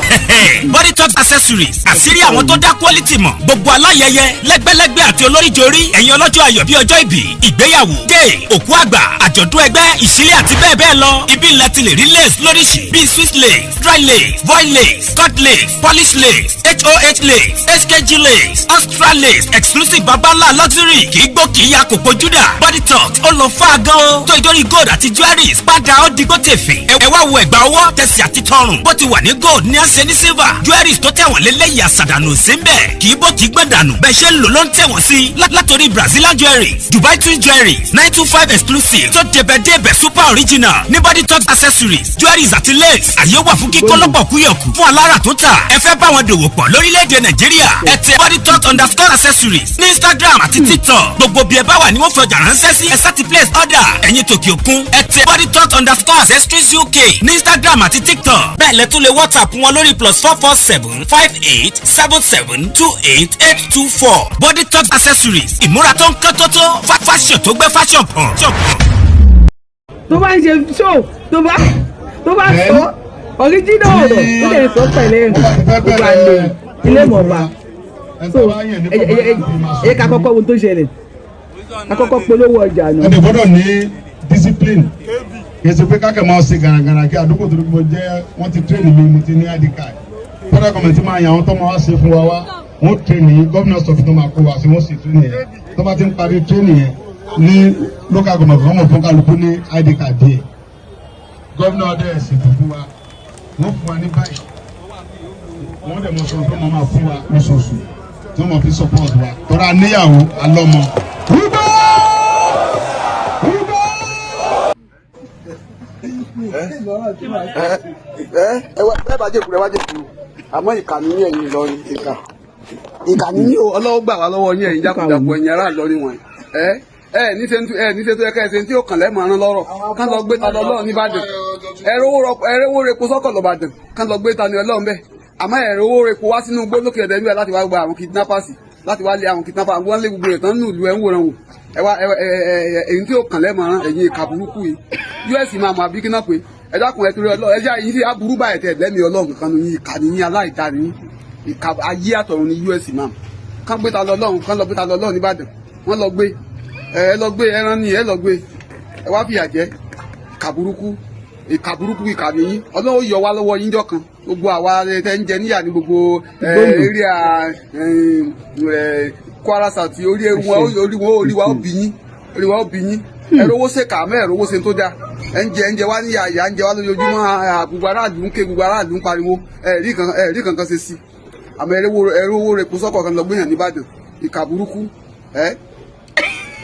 Body Talk Accessories, àṣírí àwọn tó dá quality mọ̀. Gbogbo aláyẹyẹ, lẹ́gbẹ́lẹ́gbẹ́ àti olóríjorí, ẹ̀yin ọlọ́jọ́ ayọ̀ bíi ọjọ́ ìbí, ìgbéyàwó, dé òkú àgbà, àjọ̀dún ẹgbẹ́, ìṣílẹ̀ àti bẹ́ẹ̀ bẹ́ẹ̀ lọ, ibi ńlá ti lè rí lace lóríṣìí bíi Swiss lace, dry lace, voile lace, cut lace, polish lace, hoh lace, hkg lace, extra lace, exclusive, babalá luxury, kì í gbó, kì í ya kòkó júdà. Body Talk ó lọ fún àgán o, tó ìdórí gold àti jewelries padà ó digbó tèfè. Ẹ wá wo ẹ̀gbà ọwọ́, tẹsí àti tọrùn. Bó ti wà ní gold ní àṣẹ ní silver. Jewelries tó tẹ̀wọ̀n lélẹ́yìí, àṣàdànù sí ń bẹ̀, kì í bó, kì í gbọ̀n dànù. Bẹ́ẹ̀ ṣe ń lò ló ń tẹ̀wọ̀n sí. Látòrí Brazilian jewelries, Dubai twin jewelries, 925 exclusive tó débẹ̀ débẹ̀, super original ní Body Talk Accessories, jewelries àti lace. Àyè wà fún kíkọ́ lọ́pọ̀ kúyọ̀kù fún alára tó tà. Ẹ fẹ́ bá wọn dòwò pọ̀ lórílẹ̀‐èdè Nàìjíríà, ẹ tẹ Body Talk underscore accessories ní Instagram àti TikTok. Gbogbo bí ẹ bá wà ní wọ́n fi ọjà ránṣẹ́ sí. Ẹ sá ti place order. Ẹ̀yin tòkè òkun, ẹ tẹ Body Talk underscore accessories UK ní Instagram àti TikTok. Bẹ́ẹ̀ lẹ tún lè WhatsApp wọn lórí +447 587 7288 24. Body Talk Accessories, ìmúra tó ń kán tó tó, fashion tó gbé fashion pọ̀. Tó bá ń ṣe show, tó bá sọ original ọ̀rọ̀, tó dẹ̀ sọ pẹ̀lẹ́ rìn, mo bá ń lé ilé mọ̀ ọba. So ẹ jẹ́ ká kọ́kọ́ wo ohun tó ṣẹlẹ̀, ká kọ́kọ́ polówó ọjà náà. Ẹni gbọ́dọ̀ ní discipline, kì í ṣe pé kákẹ́ máa ṣe garagara kí àdúgbò tó mo jẹ́. Wọ́n ti train mi, mo ti ní ID card. Federal government máa yan àwọn tó máa wá ṣe fún wa wá, wọ́n train yìí. Gómìnà sọ fún tó máa kó wa sí, wọ́n sì train yẹn. Tó bá ti ń parí train yẹn ní local government, wọ́n mọ̀ fún kálukú ní ID card díẹ̀. Gómìnà ọdẹ ṣètò fún wa, wọ́n fún wa ní báyìí, wọ́n dẹ̀ mọ̀ sọ pé wọ́n máa fún wa lóṣooṣù tí wọ́n mọ̀ fi support wa tọ́ra níyàwó alọ́mọ. Rúbọ́! Rúbọ́! Ẹ wá ẹ bá jẹkù rẹ wá jẹkù, àmọ́ ìkà ní ẹ̀yin Ìlọrin, ìkà, ìkà ní o. Ọlọ́wọ́ gbà wá lọ́wọ́ yín, ẹ̀yin jákujàku, ẹ̀yin ará Ìlọrin wọ̀nyí. Ẹ ẹ níṣe tó yẹ ká ẹ ṣe tí ó kàn lẹ́mọ̀ ọ̀ràn lọ́rọ̀ kán lọ gbé ta lọ lọ́ọ̀ nìbàdàn. Ẹ̀rọ repo sọ́kọ̀ lọ́bàdàn, kán lọ gbé ta ní Ọlọ́run bẹ́ẹ̀. Àmọ́ ẹ̀rọ repo wá sínú igbó lókè ẹ̀dẹ̀ níbẹ̀ láti wá gba àwọn kidnappers, láti wá lé àwọn kidnappers, wọ́n lé gbogbo rẹ̀ tán nínú ìlú. Ẹ̀ ń wòran wò. Ẹ wá ẹ ẹ ẹ èyí tí ó kàn lẹ́mọ̀ ọ̀ràn, ẹ̀yin ìkà burúkú yìí, us máa mọ àbí kí náà pé ẹ dákun, ẹ torí Ọlọ́run, ẹ jẹ́ àyín sí aburú báyìí tẹ̀ lẹ́mìí Ọlọ́run kankan ní. Ìkà ní yín, aláìda ní ìkà ayé àtọ̀run ní us máa kán gbé ta lọ lọ́run, kán lọ gbé ta lọ lọ́run nìbàdàn. Wọ́n lọ gbé ẹ, lọ gbé ẹran ní ẹ, lọ gbé ẹ wá fìyà jẹ. Ìkà burúkú, ìkà burúkú, ìkà nìyí. Ọlọ́run yọ wá lọ́wọ́ yín jọ́ kan. Gbogbo àwa tẹ́ ń jẹ níyà ní gbogbo area Kwara South, orí wọn, orí wọn, orí wa ó bí yín, orí wa ó bí yín. Ẹ̀rọ owó ṣèkà, àmọ́ ẹ̀rọ owó ṣe tó dáa. Ẹ̀ ń jẹ wá níyà, ìyà ń jẹ wá lójoojúmọ́. Gbogbo aráàlú ń ké, gbogbo aráàlú ń pariwo. Ẹ̀rí kankan ṣe sí, àmọ́ ẹ̀rọ owó rẹ̀ kó sọ́kọ̀ kan lọ gbéyàn nìbàdàn. Ìkà burúkú. Ẹ̀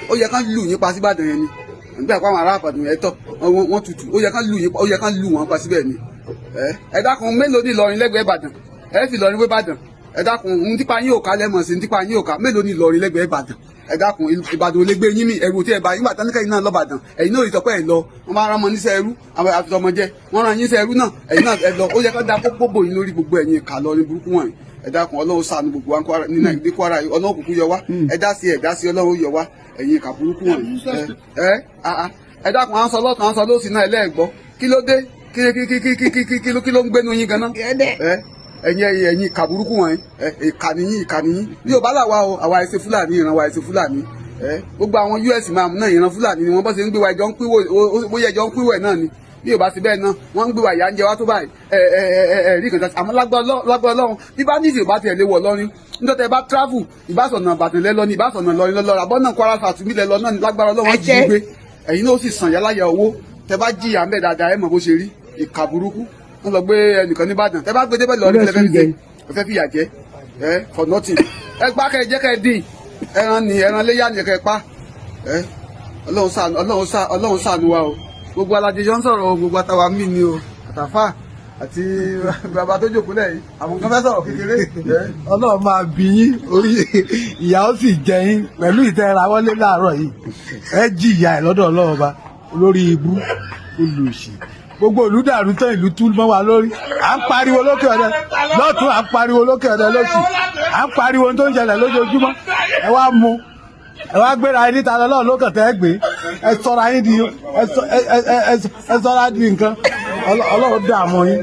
ó yẹ kán lù yín pa síbàdàn yẹn ni. Nígbà pé àwọn ará Ìbàdàn yẹn tọ̀ wọ́n tutù. Ó yẹ kán lù yín, ó yẹ kán lù wọ́n pa síbẹ̀ ni. Ẹ dákun, mélòó ní Ìlọrin lẹ́gbẹ̀ẹ́ Ìbàdàn? Ẹ fi Ìlọrin wé Ìbàdàn. Ẹ dákun, ohun típa yín ò ká lẹ́mọ̀ sí, típa yín ò ká. Mélòó ní Ìlọrin lẹ́gbẹ̀ẹ́ Ìbàdàn? Ẹ dákun, Ìbàdàn ò lè gbé yín mì. Ẹrù tí ẹ bá yín gbà tán ní kẹ́yìn náà lọ́bàdàn, ẹ̀yin náà ò lè sọ pé ẹ lọ. Wọ́n bá rán ọmọ níṣẹ́ ẹrú, àwọn àfisọmọ jẹ, wọ́n rán yín níṣẹ́ ẹrú náà, ẹ̀yin náà ẹ lọ. Ó yẹ ká da kókó bò yín lórí gbogbo ẹ̀yin ìkà lọ ní burúkú wọ̀nyí. Ẹ dákun, Ọlọ́run ṣàánú gbogbo wa ní Kwara, ní Kwara yìí. Ọlọ́run kúkú yọ wá. Ẹ dá sí, ẹ dá sí, Ọlọ́run yọ wá. Ẹ̀yin ìkà burúkú wọ̀nyí, ẹ ẹ ẹ dákun. À ń sọ lọ́tún, à ń sọ lósì náà, ẹlẹ́ẹ̀gbọ́. Kí ló dé? Kí kí kí kí kí kí kí ló ń gbénu yín ganan? Ẹ ẹ̀yin ìkà burúkú wọ̀nyí, ẹ ìkà nìyín, ìkà nìyín. Bí Yorùbá là wá o, àwa ẹsẹ Fúlàní, ìran wa ẹsẹ Fúlàní. Ẹ gbogbo àwọn US máa náà, ìran Fúlàní ni wọ́n. Bọ́ ṣe ń gbé wa, ẹjọ́ ń pínwó, bóyá ẹjọ́ ń pínwó ẹ̀ náà ni. Bí Yorùbá ti bẹ́ẹ̀ náà, wọ́n ń gbé wa, ìyà ń jẹ wá tó báyìí. Ẹ ẹ ẹ ẹ rí kan. Àmọ́ lágbára Ọlọ́run, bí bá níṣẹ́ bá tiẹ̀ lé wọ̀ lọ́rin nítorí tẹ bá travel, ìbásọ̀nà Ìbàdàn lẹ́ lọ ní, ìbásọ̀nà lọ́rin lọ́lọ́ra bọ́nà Kwara Sàtúmí lẹ́ lọ náà, lágbára Ọlọ́run, jí gbé ẹ̀yin náà, ó sì sàn yálàyà owó tẹ bá jìyà ń bẹ̀ dáadáa. Ẹ mọ̀ bó ṣe rí. Ìkà burúkú, wọ́n lọ gbé ẹnìkan nìbàdàn, tẹ bá gbé débẹ̀ lọ́rin, lẹ́fẹ̀ẹ́ fi ẹ fẹ́ fìyà jẹ ẹ for nothing. Ẹ gbá kẹ jẹ́ kẹ dín ẹran ní ẹran léyà ní kẹ pa ẹ. Ọlọ́run ṣàánú, Ọlọ́run ṣàánú, Ọlọ́run ṣàánú wa o. Gbogbo aládìjọ ń sọ̀rọ̀ o, gbogbo àtàwà mí ni o, àtàfà àti bàbá tó jókòó lẹ́yìn, àwọn kan fẹ́ sọ̀rọ̀ kékeré. Ọlọ́run máa bí yín orí, ìyà ó sì jẹ yín pẹ̀lú ìtẹ́ra wọlé láàárọ̀ yìí. Ẹ jìyà ẹ̀ lọ́dọ̀ Ọlọ́run ọba lórí ibú olùsì. Gbogbo ìlú dàrú tán, ìlú tú mọ́ wa lórí. À ń pariwo lókè ọ̀dẹ lọ́tún, à ń pariwo lókè ọ̀dẹ lọ́sì, à ń pariwo ohun tó ń ṣẹlẹ̀ lójoojúmọ́. Ẹ wá mú, ẹ wá gbéra yín níta lọ́lọ́run lókàn tẹ́ ẹ gbé. Ẹ sọra yín di ẹ sọra di nǹkan. Ọlọ́run dààmú yín.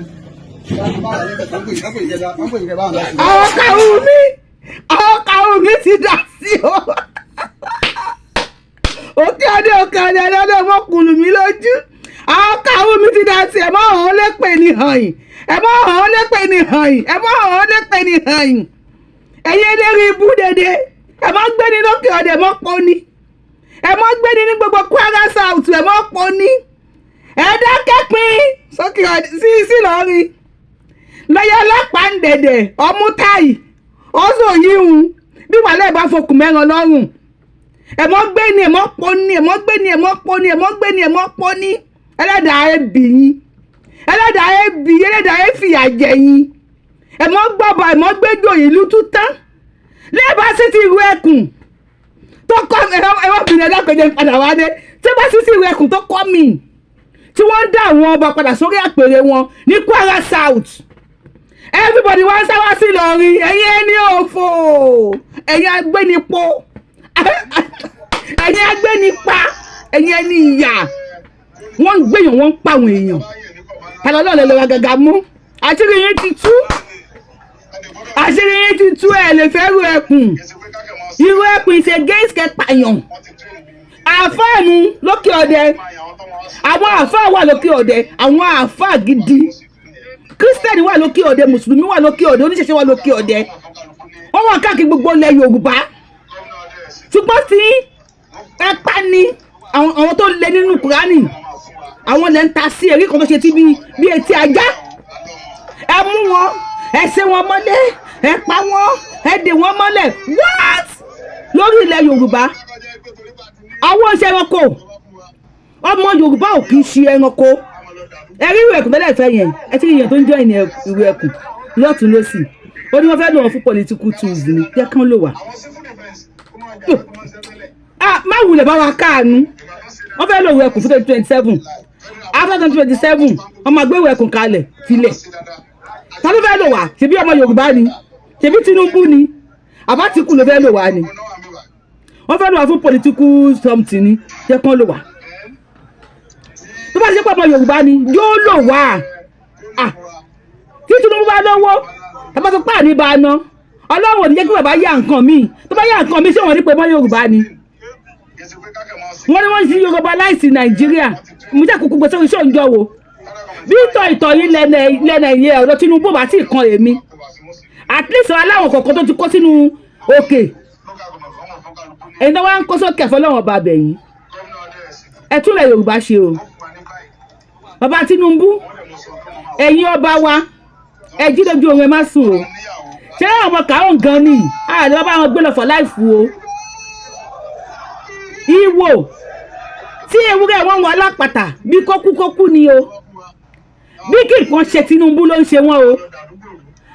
Àwọn kàwé mi ti dà sí o. Òkè ọdẹ, òkè ọdẹ ọdẹ, ọmọkùnrin mi lójú. Àwọn kàwé mi ti dà sí. Ẹ mọ́ hàn lépè ní hàn yìí, ẹ mọ́ hàn lépè ní hàn yìí, ẹ mọ́ hàn lépè ní hàn yìí. Ẹ̀yin eléré ibú dédé, ẹ mọ́ gbé ní lókè ọdẹ, mọ́ pọ́ ní, ẹ mọ́ gbé ní gbogbo Kwara South, ẹ mọ́ pọ́ ní. Ẹ dákẹ́ pín sókè ọdẹ sí sí lọ́rin lọ́yọ̀ ọlọ́pàá ń dẹ̀dẹ̀ ọmú táyì ọ̀sọ̀ yíhun bí wàhálà ẹ̀ bá fokùn mẹ́ran lọ́rùn. Ẹ mọ́ gbé ní, ẹ mọ́ pọ́ ní, ẹ mọ́ gbé ní, ẹ mọ́ pọ́ ní, ẹ mọ́ gbé ní, ẹ mọ́ pọ́ ní. Ẹlẹ́dàá ẹ bì yín, ẹlẹ́dàá ẹ bì yín, ẹlẹ́dàá ẹ fìyà jẹ yín. Ẹ mọ́ gbọ́bọ̀, ẹ mọ́ gbẹ́jọ ìlú tútán lẹ́ẹ̀bá sí ti ìlú ẹkùn tó kọ́. Ẹ wọ́n bìnrin ẹlẹ́kọ̀ọ́jẹ́ ń padà wá dé tí bá sí ti ìlú ẹkùn tó kọ́ mi tí wọ́n ń dá àwọn ọba padà sórí àpèrè wọn ní Kwara South, everybody wá ń sáwá sí Ìlọrin. Ẹ̀yin ẹni òfò, ẹ̀yin agbénipo, ẹ̀yin agbénipa, ẹ̀yin ẹni ìyà. Wọ́n ń gbéyàn, wọ́n ń pa àwọn èèyàn. Tàlọ́ lọ́ọ̀lẹ́ lọ́wọ́ gàgà mú. Àṣírí yín ti tú, àṣírí yín ti tú. Ẹ̀ lè fẹ́ ru ẹkùn, irú ẹkùn is against kẹpàyàn. Àfáànù lókè ọdẹ, àwọn àfáà wà lókè ọdẹ, àwọn àfáà gidi. Kírísítẹ́nì wà lókè ọdẹ, mùsùlùmí wà lókè ọdẹ, oníṣẹ̀ṣe wà lókè ọdẹ, wọ́n wà káàkiri gbogbo ilẹ̀ Yorùbá. Ṣùgbọ́n tí ẹ pa ni àwọn tó lé nínú Kùránì, àwọn lẹ́ ń ta sí èrí kan tó ṣe tí bí etí ajá. Ẹ mú wọn, ẹ ṣe wọn mọ́lẹ̀, ẹ pa wọn, ẹ dè wọn mọ́lẹ̀. What? Lórí ilẹ̀ Yorùbá, àwọn oṣù ẹranko, ọmọ Yorùbá ò kì í ṣe ẹranko. Ẹ rí ìwé ẹkùn tẹ́lẹ̀ fẹ́ yẹn, ẹ ti rí yẹn tó ń jẹ́ ìní ìwé ẹkùn lọ́tún lọ́sì. Ó ní wọ́n fẹ́ lò wọ́n fún political tools ni. Jẹ́ kán lò wá. Ah, má wulẹ̀ bá wa káànú. Wọ́n fẹ́ lò ìwé ẹkùn fún 2027. After 2027, wọ́n máa gbé ìwé ẹkùn kalẹ̀ filẹ̀. Ta ló fẹ́ lò wá? Ṣebí ọmọ Yorùbá ni? Ṣebí Tinubu ni? Àbátìkù ló fẹ́ lò wá ni? Wọ́n fẹ́ lò wá fún political something ni. Jẹ́ kán lò wá. Tó bá ṣe pé ọmọ Yorùbá ni, yóò lò wá. Ah, tí Tinubu bá lówó, tàbá tó pàní bá ná, Ọlọ́run ò ní jẹ́ kí bàbá yá nǹkan míì. Tó bá yá nǹkan míì, ṣé wọ́n ní pé mọ́ Yorùbá ni? Wọ́n ní wọ́n ti Yorùbá láìsí Nàìjíríà. Mo jẹ́ kúkú gbèsè iṣẹ́ òǹjọ́ wo bí ìtọ̀ ìtọ̀ yìí lẹ́nà ìyẹn. Ọ̀dọ̀ Tinubu bá sì kan èmi, at least aláwọ̀ kọ̀ọ̀kan tó ti kó sínú òkè, èyí tó wá ń kó sókè fọlọ́wọ́n ọba abẹ̀yìn. Ẹ túnlẹ̀ Yorùbá ṣe o, bàbá Tinubu. Ẹ̀yin ọba wa, ẹ jí lójú oorun, ẹ má sùn o. Ṣé àwọn ọmọ kàrún gan ni àlè bàbá wọn gbé lọ for life o? Ìwò tí ewúrẹ́ wọn wọ alápàtà bí kókúkókú ni o. Bí kí nǹkan ṣe Tinubu ló ń ṣe wọn o.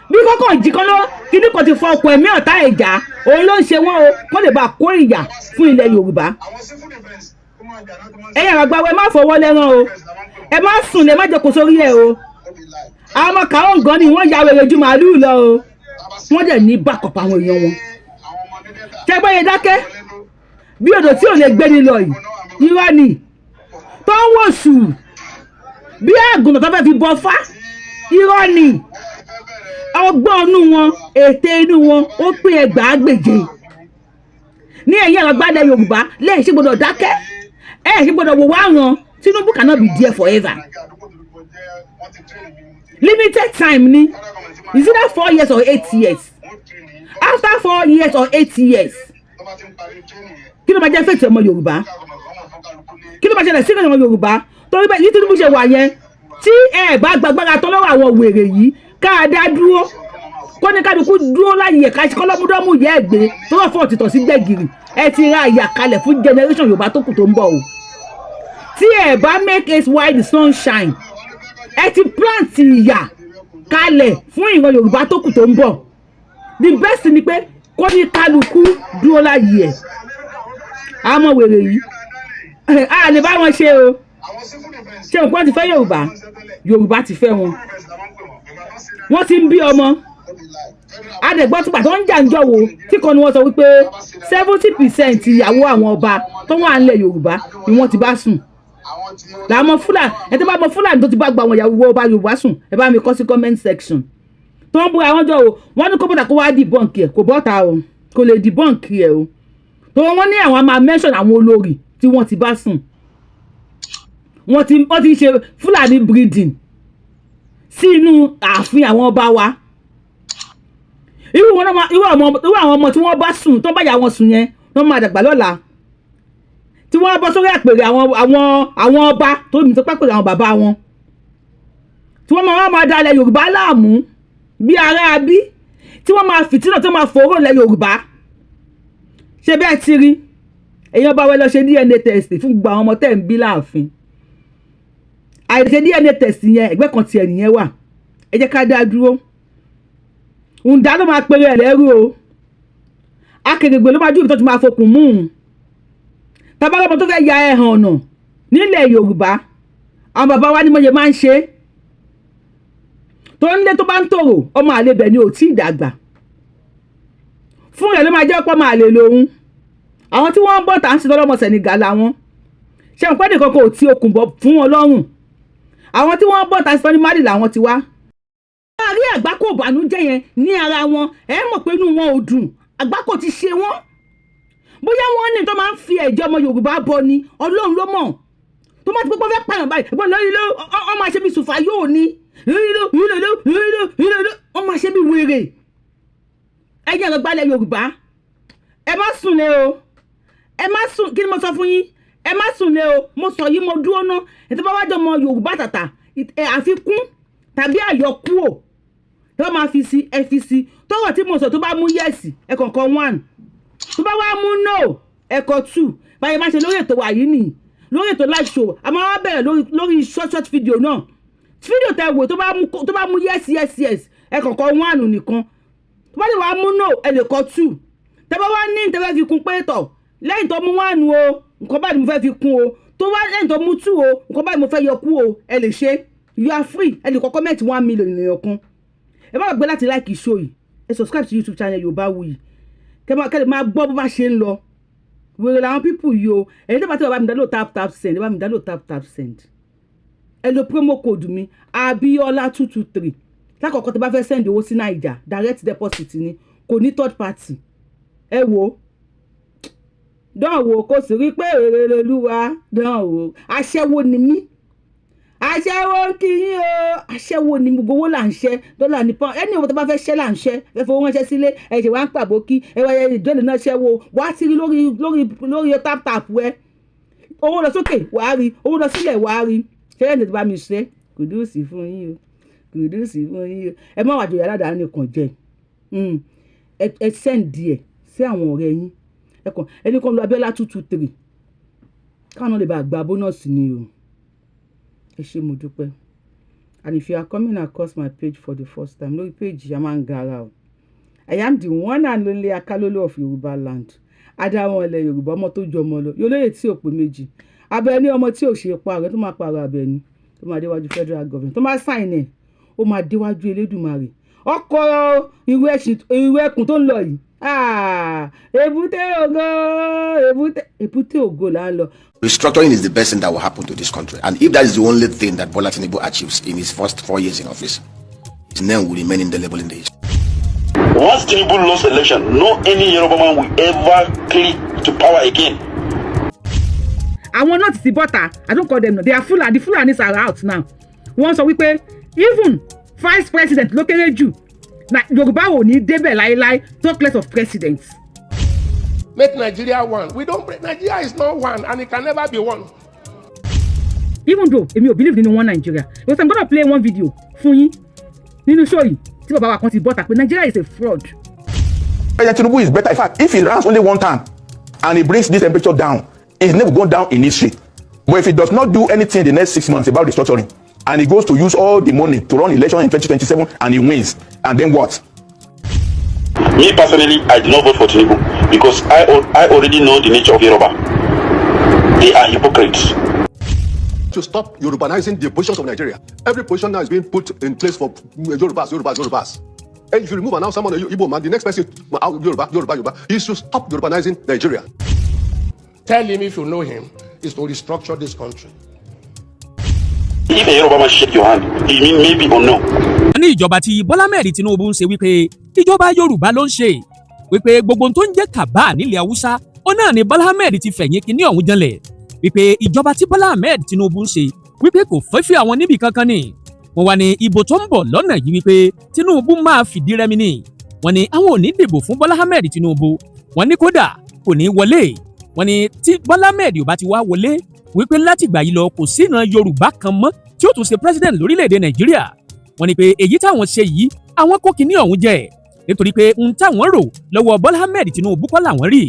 Bí kọ́kọ́ jí kan ló kíní kan ti fọ ọkọ̀ ẹ̀mí ọ̀tá ẹ̀já, òun ló ń ṣe wọ́n o, kó lè bá kó ìyà fún ilẹ̀ Yorùbá. Ẹ̀yin àgbàgbà, ẹ má fọwọ́ lẹ́rán o, ẹ má sùn, lẹ má jẹ́ kó sórí ẹ̀ o. Àwọn ọmọ kàwọn gan ni wọ́n ya wèrè ju màálùú lọ o. Wọ́n dẹ̀ ní backup àwọn èèyàn wọn. Ṣẹgbẹ́ yẹn dákẹ́ bí odò tí ò lè gbé ni lọ yìí, irọ́ ni. Tó ń wò sù bí àgùntàn tó fẹ́ fi bọ fá, irọ́ ni. Ọgbọ́n inú wọn, ète inú wọn, ó pín 10,000 ní. Ẹ̀yìn àwọn agbádẹ Yorùbá lẹ́yìn ṣe gbọ́dọ̀ dákẹ́, ẹ̀ ṣe gbọ́dọ̀ wò wá ràn. Tinubu cannot be there forever. Limited time ni. Is either 4 years or 8 years. After 4 years or 8 years, kí ló máa jẹ́ fate ọmọ Yorùbá? Kí ló máa ṣẹlẹ̀ sí ọmọ Yorùbá? Torí bẹ́ẹ̀ ní Tinubu ṣe wà yẹn, tí ẹ bá gbàgbára tán lọ́wọ́ àwọn wèrè yìí, ká dá dúró, kó ní kálukú dúró láyè ẹ̀ka kọ́lọ́múdọ́mù yẹ ẹ̀ gbé tó lọ́ fún ọ̀tìtọ̀ sí gbẹ̀gìrì. Ẹ ti ra àyà kalẹ̀ fún generation Yorùbá tó kù tó ń bọ̀ o. Tí ẹ bá make it while the sun shine, ẹ ti plant ìyà kalẹ̀ fún ìran Yorùbá tó kù tó ń bọ̀. The best ni pé kó ní kálukú dúró láyè ẹ̀. Àmọ́ wèrè yìí, a lè bá wọn ṣe o. Ṣé nǹkan ti fẹ́ Yorùbá, Yorùbá ti fẹ́ wọn, wọ́n ti ń bí ọmọ adẹ̀gbọ́n tó pàtó ń jà ń jọ̀wọ́ tí kan ni wọ́n sọ wípé 70% ìyàwó àwọn ọba tó wà nílẹ̀ Yorùbá ni wọ́n ti bá sùn. Làwọn Fúlàní, ẹ tó bá mọ Fúlàní tó ti bá gba àwọn ìyàwó ọba Yorùbá sùn, ẹ bá mi kọ sí comment section. Tó ń búra wọn jọ o, wọ́n ní kó bọ́tà, kó wá debunk ẹ̀. Kò bọ́ta o, kò lè debunk ẹ̀ o. Tó wọ́n ní àwọn máa mention àwọn olórí tí wọ́n ti bá sùn. Wọ́n ti ṣe Fúlàní breeding sí inú ààfin àwọn ọba wa. Irú wọn náà, irú àwọn ọmọ tí wọ́n bá sùn, tó bá yà wọn sùn yẹn, wọ́n máa dàgbà lọ́la tí wọ́n bọ́ sórí àpèrè àwọn ọba tó mi tó pàpèrè àwọn bàbá wọn, tí wọ́n máa wá máa dalẹ̀ Yorùbá láàmú bí ará bí, tí wọ́n máa fìtínà, tó máa fòró lẹ̀ Yorùbá. Ṣé bẹ́ẹ̀ ti rí? Èèyàn bá wẹ́ lọ ṣe DNA test fún gbogbo àwọn ọmọ tẹ́ ń bí láàfin. Àìṣe DNA test yẹn, ẹgbẹ́ kan tiẹ̀ nìyẹn wà. Ẹ jẹ́ ká dá dúró. Ǹdá ló máa pèrè ẹ̀ lẹ́rú o, akèrègbè ló máa dúró tó ti máa fokùn mú un. Tabalọ́mọ tó fẹ́ ya ẹ̀hàn ọ̀nà nílẹ̀ Yorùbá, àwọn bàbá wa ní mọ̀jẹ̀ máa ń ṣe tó ń lé, tó bá ń tòrò, ọmọ àlebẹ̀ ni ò tí ì dàgbà fún rẹ̀ ló máa jẹ́ ọ̀pọ̀ máa lè lòun. Àwọn tí wọ́n ń bọ̀ tá ń ṣe lọ́mọ Senegal làwọn ṣé wọn pẹ́ nìkan kò tí okùn bọ̀ fún wọn lọ́rùn. Àwọn tí wọ́n ń bọ̀ tá ń ṣe ní Mali làwọn ti wá. Wọ́n rí àgbákò ìbànújẹ́ yẹn ní ara wọn, ẹ mọ̀ pé inú wọn ò dùn. Àgbákò ti ṣe wọ́n. Bóyá wọ́n ní tó máa ń fi ẹ̀jẹ̀ ọmọ Yorùbá bọ ni, Ọlọ́run ló mọ̀. Tó máa ti pé fẹ́ pààyàn báyìí, ẹ̀gbọ́n lórí ló ọ máa ṣe bí sùfà yóò ní, ọ máa ṣe bí wèrè. Ẹ̀yin àgbàgbà Yorùbá, ẹ má sùn lé o, ẹ má sùn. Kí ni mo sọ fún yín? Ẹ má sùn lé o. Mo sọ yìí, mo dúró ná. Ẹ tó bá wájú ọmọ Yorùbá tàtà, ẹ àfikún tàbí àyọkúrò tó bá máa fi sí, ẹ fi sí. Tọrọ tí mo sọ, tó bá mú yes, ẹ kọ̀ọ̀kan one. Tó bá wá mú no, ẹ kọ two. Báyìí máa ṣe lórí ètò wa yìí nìyí, lórí ètò live show. A máa wá bẹ̀rẹ̀ lórí short short video náà. Fídíò tẹ wò, tó bá mú yes, yes, yes, ẹ kọ̀ọ̀kan one nìkan. Tó bá lè wá mú no, ẹ lè kọ two. Tẹ bá wá ní tẹ fẹ́ fi kún pé tọ̀, lẹ́yìn tó mú one o, nǹkan báyìí mo fẹ́ fi kún o, tó wá lẹ́yìn tó mú two o, nǹkan báyìí mo fẹ́ yọ kú o, ẹ lè ṣe. You are free. Ẹ lè kọ comment 1 million ènìyàn kan. Ẹ má gbàgbé láti like show yìí, ẹ subscribe sí YouTube channel Yorùbáwùyí, kẹ́ máa gbọ́ bó bá ṣe ń lọ. Wèrè làwọn people yìí o. Ẹ̀yin tó bá tí wọ́n bá mi download Tap Tap Send, ẹ bá mi download Tap Tap Send. Ẹ lo promo code mi, Abiola 223. Lákọ̀ọ́kọ́, tó bá fẹ́ send owó sí Naija, direct deposit ni, kò ní third party. Ẹ wo, dán wò, kó sì rí pé èrè lolúwa. Dán wò. Aṣẹ́wó ni mí, aṣẹ́wó ń kí yín o. Aṣẹ́wó ni. Gbogbo owó là ń ṣẹ́, dọ́là ní pọ́n ẹni òwò tó bá fẹ́ ṣẹ́ là ń ṣẹ́. Ẹ fowó ránṣẹ́ sílé, ẹ ṣe wá ń pàbó kí ẹ wá ẹ ìjọ́lè náà ṣẹ́wó. Wá sí rí lórí Tap Tap ẹ, owó lọ sókè, wàá rí owó lọ sílẹ̀, wàá rí. Ṣé ẹ̀ ń tètè bá mi ṣe? Kudos fún yín o, kudos fún yín o. Ẹ má wàá jòyè aládàá nìkan jẹ. Ẹ send ẹ̀ sí àwọn ọ̀rẹ́ yín. Ẹ kàn ẹni kan lo Abiola 223, káwọn náà lè bá gba bonus ni o. Ẹ ṣé, mo dúpẹ́. And if you are coming across my page for the first time, lórí page yìí, a máa ń gara o. I am the one and only Akalolo of Yorùbá land, adáwọn ilẹ̀ Yorùbá, ọmọ tó ju ọmọ lọ, yóò lóye tí ò pé méjì, Abẹ́ní, ọmọ tí ò ṣe pààrọ̀, tó máa pààrọ̀ Abẹ́ní, tó máa déwájú federal government, tó máa sign ẹ̀, ó máa déwájú Elédùmarè. Ọkọ̀ ìrù ẹkùn tó ń lọ yìí, ah, èbúté ògo, èbúté, èbúté ògo là ń lọ. Restructuring is the best thing that will happen to this country. And if that is the only thing that Bola Tinubu achieves in his first 4 years in office, his name will remain indelible in the history. Once Tinubu lost election, no any Yoruba man will ever click to power again. Àwọn náà ti bọ́ta. I don't call them, they are Fulani. The Fulanis are out now. Wọ́n sọ wípé even vice president ló kéré jù na Yorùbá ò ní débẹ̀ láéláé, talk less of president. Make Nigeria one. We don't pray. Nigeria is not one and it can never be one. Even though èmi ò believe nínú one Nigeria, because I'm gonna play one video fún yín nínú show yìí tí bàbá wa kan ti bọ́ta pé Nigeria is a fraud. President Tinubu is better. In fact, if he runs only one time and he brings this temperature down, his name will go down in history. But if he does not do anything in the next 6 months about restructuring, and he goes to use all the money to run election in 2027 and he wins, and then what? Me personally, I did not vote for Tinubu because I already know the nature of Yoruba. They are hypocrites. To stop Yorubanizing the positions of Nigeria. Every position now is being put in place for Yorubas, Yorubas, Yorubas. And if you remove and now someone, Igbo man, the next person, Yoruba, Yoruba, Yoruba, he should stop Yorubanizing Nigeria. Tell him, if you know him, is to restructure this country. If a Yoruba man shake your hand, he mean maybe or no. Ní ìjọba tí Bọ́lá Ahmed Tinubu ń ṣe, wípé ìjọba Yorùbá ló ń ṣe, wípé gbogbo ohun tó ń jẹ́ kàbá nílẹ̀ Haúsá ó náà ni Bọ́lá Ahmed ti fẹ̀yìn kínní ọ̀hún janlẹ̀, wípé ìjọba tí Bọ́lá Ahmed Tinubu ń ṣe, wípé kò fẹ́ fi àwọn níbì kankan ni. Wọ́n wá ní ìbò tó ń bọ̀ lọ́nà yìí, wípé Tinubu máa fìdí rẹmi ni. Wọ́n ní àwọn ò ní dìbò fún Bọ́lá Ahmed Tinubu. Wọ́n ní kódà kò ní wọlé. Wọ́n ní tí Bọ́lá Ahmed ò bá ti wá wọlé, wípé látìgbà yìí lọ, kò sí ìran Yorùbá kan mọ́ tí ó tún ṣe president lórílẹ̀‐èdè Nàìjíríà. Wọ́n ní pé èyí táwọn ṣe yìí, àwọn kó kinní ọ̀hún jẹ, nítorí pé n táwọn rò lọ́wọ́ Bọ́lá Ahmed Tinubu kọ́ làwọn rí.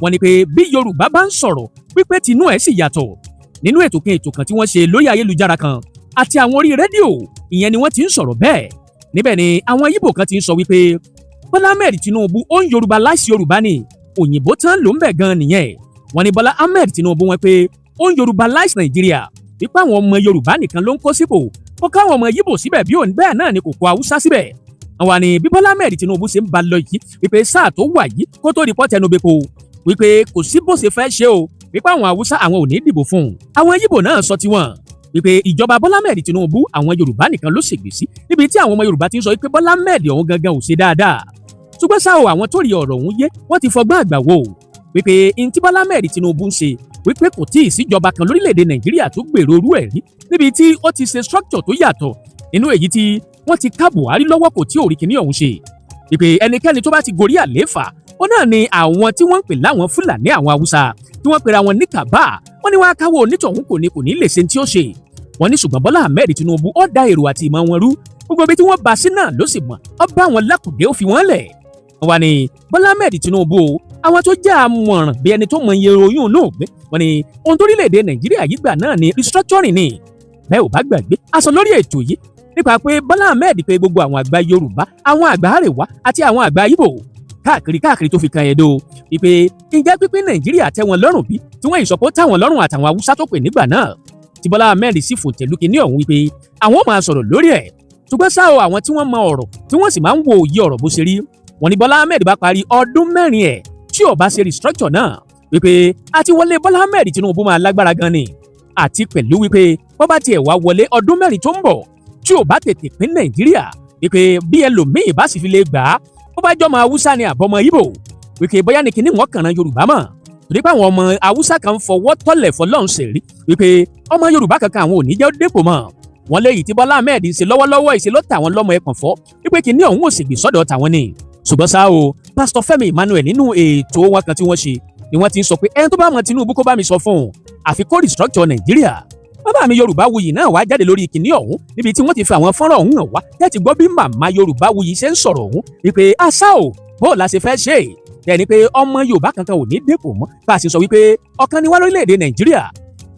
Wọ́n ní pé bí Yorùbá bá ń sọ̀rọ̀, wípé tinú ẹ̀ sì yàtọ̀. Nínú ètò kan, ètò kan tí wọ́n ṣe lórí ayélujára kan àti àwọn orí rédíò, ìyẹn ni wọ́n ti ń sọ̀rọ̀ bẹ́ẹ̀. Níbẹ̀ ni àwọn Yíbò kan ti ń sọ wípé Bọ́lá Ahmed Tinubu ó ń Yorùbá láìsí Yorùbá ni. Òyìnbó tán ló ń bẹ̀ gan nìyẹn. Wọ́n ní Bọ́lá Ahmed Tinubu, wọn pé ó ń Yorùbá láìsí Nàìjíríà, wípé àwọn ọmọ Yorùbá nìkan ló ń kó sípò, kó káwọn ọmọ Yíbò síbẹ̀ bí òun bẹ́ẹ̀ náà ni kò kó Haúsá síbẹ̀. Àwọn ni bí Bọ́lá Ahmed Tinubu ṣe ń ba lọ yìí, wípé sáà tó wà yìí, kó tó di pọ́tẹnu bepo, wípé kò sí bó ṣe fẹ́ ṣe o, wípé àwọn Haúsá, àwọn ò ní dìbò fún un. Àwọn Yíbò náà sọ tiwọn wípé ìjọba Bọ́lá Ahmed Tinubu, àwọn Yorùbá nìkan ló ṣègbè sí, níbi tí àwọn ọmọ Yorùbá ti ń sọ wípé Bọ́lá Ahmed ọ̀hún gangan ò ṣe dáadáa. Ṣùgbọ́n ṣá o, àwọn tó rí ọ̀rọ̀ ọ̀hún yé, wọ́n ti fọgbọ́n àgbà wò wípé ntí Bọ́lá Ahmed Tinubu ń ṣe, wípé kò tí ì síjọba kan lórílẹ̀‐èdè Nàìjíríà tó gbèrò orú ẹ̀ rí, níbi tí ó ti ṣe structure tó yàtọ̀ nínú èyí tí wọ́n ti ká Buhari lọ́wọ́ kò tí ò rí kinní ọ̀hún ṣe, wípé ẹnikẹ́ni tó bá ti gorí àlééfà ó náà ni àwọn tí wọ́n ń pè láwọn Fúlàní, àwọn Haúsá tí wọ́n pera wọn ní kàbá, wọ́n ní wọ́n á káwọ́ onítọ̀hún, kò ní lè ṣe tí ó ṣe. Wọ́n ní ṣùgbọ́n Bọ́lá Ahmed Tinubu ó da èrò àti ìmọ̀ wọn rú, gbogbo ibi tí wọ́n bá sí náà ló sì mọ̀, ó bá wọn lákùdé, ó fi wọ́n lẹ̀. Wọ́n wá ní Bọ́lá Ahmed Tinubu o, àwọn tó jẹ́ àmọ̀ràn bí ẹni tó mọ iye oyún náà gbé, wọ́n ní ohun tó orílẹ̀-èdè Nàìjíríà yìí gbà náà ni restructuring ni. Bẹ́ẹ̀ ò bá gbàgbé, a sọ lórí ètò yìí nípa pé Bọ́lá Ahmed pé gbogbo àwọn àgbà Yorùbá, àwọn àgbà Àríwá àti àwọn àgbà Ìgbò káàkiri káàkiri tó fi kan Ẹdó, wípé ǹjẹ́ pínpín Nàìjíríà tẹ́ wọn lọ́rùn bí, tí wọ́n ìsọ̀pọ̀ táwọn lọ́rùn àtàwọn Haúsá tó pè nígbà náà, tí Bọ́lá Ahmed sì fòǹtẹ̀lù kínní ọ̀hún wípé àwọn máa sọ̀rọ̀ lórí ẹ̀. Ṣùgbọ́n ṣá o, àwọn tí wọ́n mọ ọ̀rọ̀, tí wọ́n sì máa ń wo òye ọ̀rọ̀ bó ṣe rí, wọ́n ní Bọ́lá Ahmed bá parí ọdún 4 ẹ̀, tí ò bá ṣe restructure náà, wípé àti wọlé Bọ́lá Ahmed Tinubu máa lágbára gan ni, àti pẹ̀lú wípé bọ́ bá tiẹ̀ wá wọlé ọdún 4 tó ń bọ̀, tí ò bá tètè pín Nàìjíríà, wípé bí ẹlòmíì bá sì fi lè gbà á, bó bá jọmọ Haúsá ni àbọ̀mọ Ìgbò, wípé bóyá ní kinní wọn kànáà Yorùbá mọ̀, torí pé àwọn ọmọ Haúsá kan fọwọ́ tọ́lẹ̀ fọlọ́run ṣèrí wípé ọmọ Yorùbá kankan àwọn ò ní jẹ́ ó dépò mọ́. Wọn léyìí tí Bọ́lá Ahmed ń ṣe lọ́wọ́lọ́wọ́ ìṣe ló tà wọ́n lọ́mọ ẹ̀kàn fọ́, wípé kinní ọ̀hún ò sì gbè sọ́dọ̀ tàwọn ni. Ṣùgbọ́n ṣá o, Pásítọ̀ Fẹ́mi Emmanuel, nínú ètò wọn kan tí wọ́n ṣe ni wọ́n ti ń sọ pé ẹni tó bá mọ Tinubu kó bá mi sọ fún un, àfi kó restructure Nàìjíríà. Bàbá mi Yorùbá Wuyì náà wá jáde lórí ìkíní ọ̀hún, níbi tí wọ́n ti fi àwọn fọ́nrán ọ̀hún hàn wá, tẹ́tí gbọ́ bí màmá Yorùbá Wuyì ṣe ń sọ̀rọ̀ ọ̀hún wípé àṣà o, bó la ṣe fẹ́ ṣe é, ẹni pé ọmọ Yorùbá kankan ò ní dépò mọ́, bá a ṣe sọ wípé ọ̀kan ni wá lórílẹ̀‐èdè Nàìjíríà.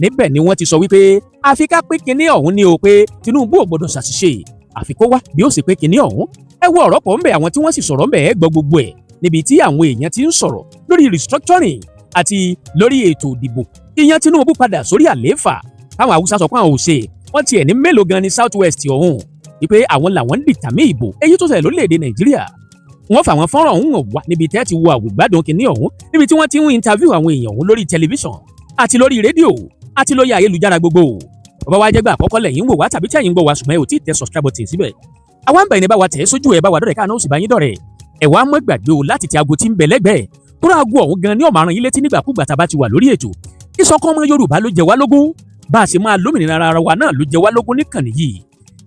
Níbẹ̀ ni wọ́n ti sọ wípé àfi ká pín kinní ọ̀hún ní o, pé Tinubu ò gbọdọ̀ ṣàṣìṣe, àfi kó wá bí ó sì pín kinní ọ̀hún. Ẹ wo ọ̀rọ̀ pọ̀ ńbẹ̀, àwọn tí wọ́n sì sọ̀rọ̀ ńbẹ̀, ẹ gbọ́ gbogbo ẹ̀ níbi tí àwọn èèyàn ti ń sọ̀rọ̀ lórí restructuring àti lórí ètò ìdìbò ìyẹn Tinubu padà sórí àlééfà, táwọn Haúsá sọ pé àwọn ò ṣe. Wọ́n tiẹ̀ ní mélòó gan ni South West ọ̀hún, wípé àwọn làwọn ń dìtàmí ìbò èyí tó ṣẹlẹ̀ lórílẹ̀‐èdè Nàìjíríà. Wọ́n fà wọ́n fọ́nrán ọ̀hún hàn wá níbi tẹ́ ti wo àwògbádùn kìíní ọ̀hún, níbi tí wọ́n ti ń interview àwọn èèyàn ọ̀hún lórí tẹlifíṣàn àti lórí rédíò àti lórí ayélujára gbogbo. Bàbá wa jẹ́gbà àkọ́kọ́ lẹ́yìn ń wò wá tàbí tí ẹ̀yin ń gbọ́ wá, ṣùgbọ́n ẹ ò tí ì tẹ subscribe button síbẹ̀, àwa ń bẹ̀ ní bá wa tẹ̀ ẹ́ sójú ẹ̀, bá wa dọ̀rẹ̀ káà náà ó sì bá yín dọ̀rẹ̀. Ẹ̀ wá mọ́ gbàgbé o láti tẹ aago tí ń bẹ lẹ́gbẹ̀ẹ́ tó rà, aago ọ̀hún gan ní ọ̀mọ̀ràn yín létí nígbàkúgbà tá a bá ti wà lórí ètò. Ìṣọ̀kan ọmọ Yorùbá ló jẹ wá lógún, bá a ṣe máa lómìnira ara wa náà ló jẹ wá lógún níkànnì yìí.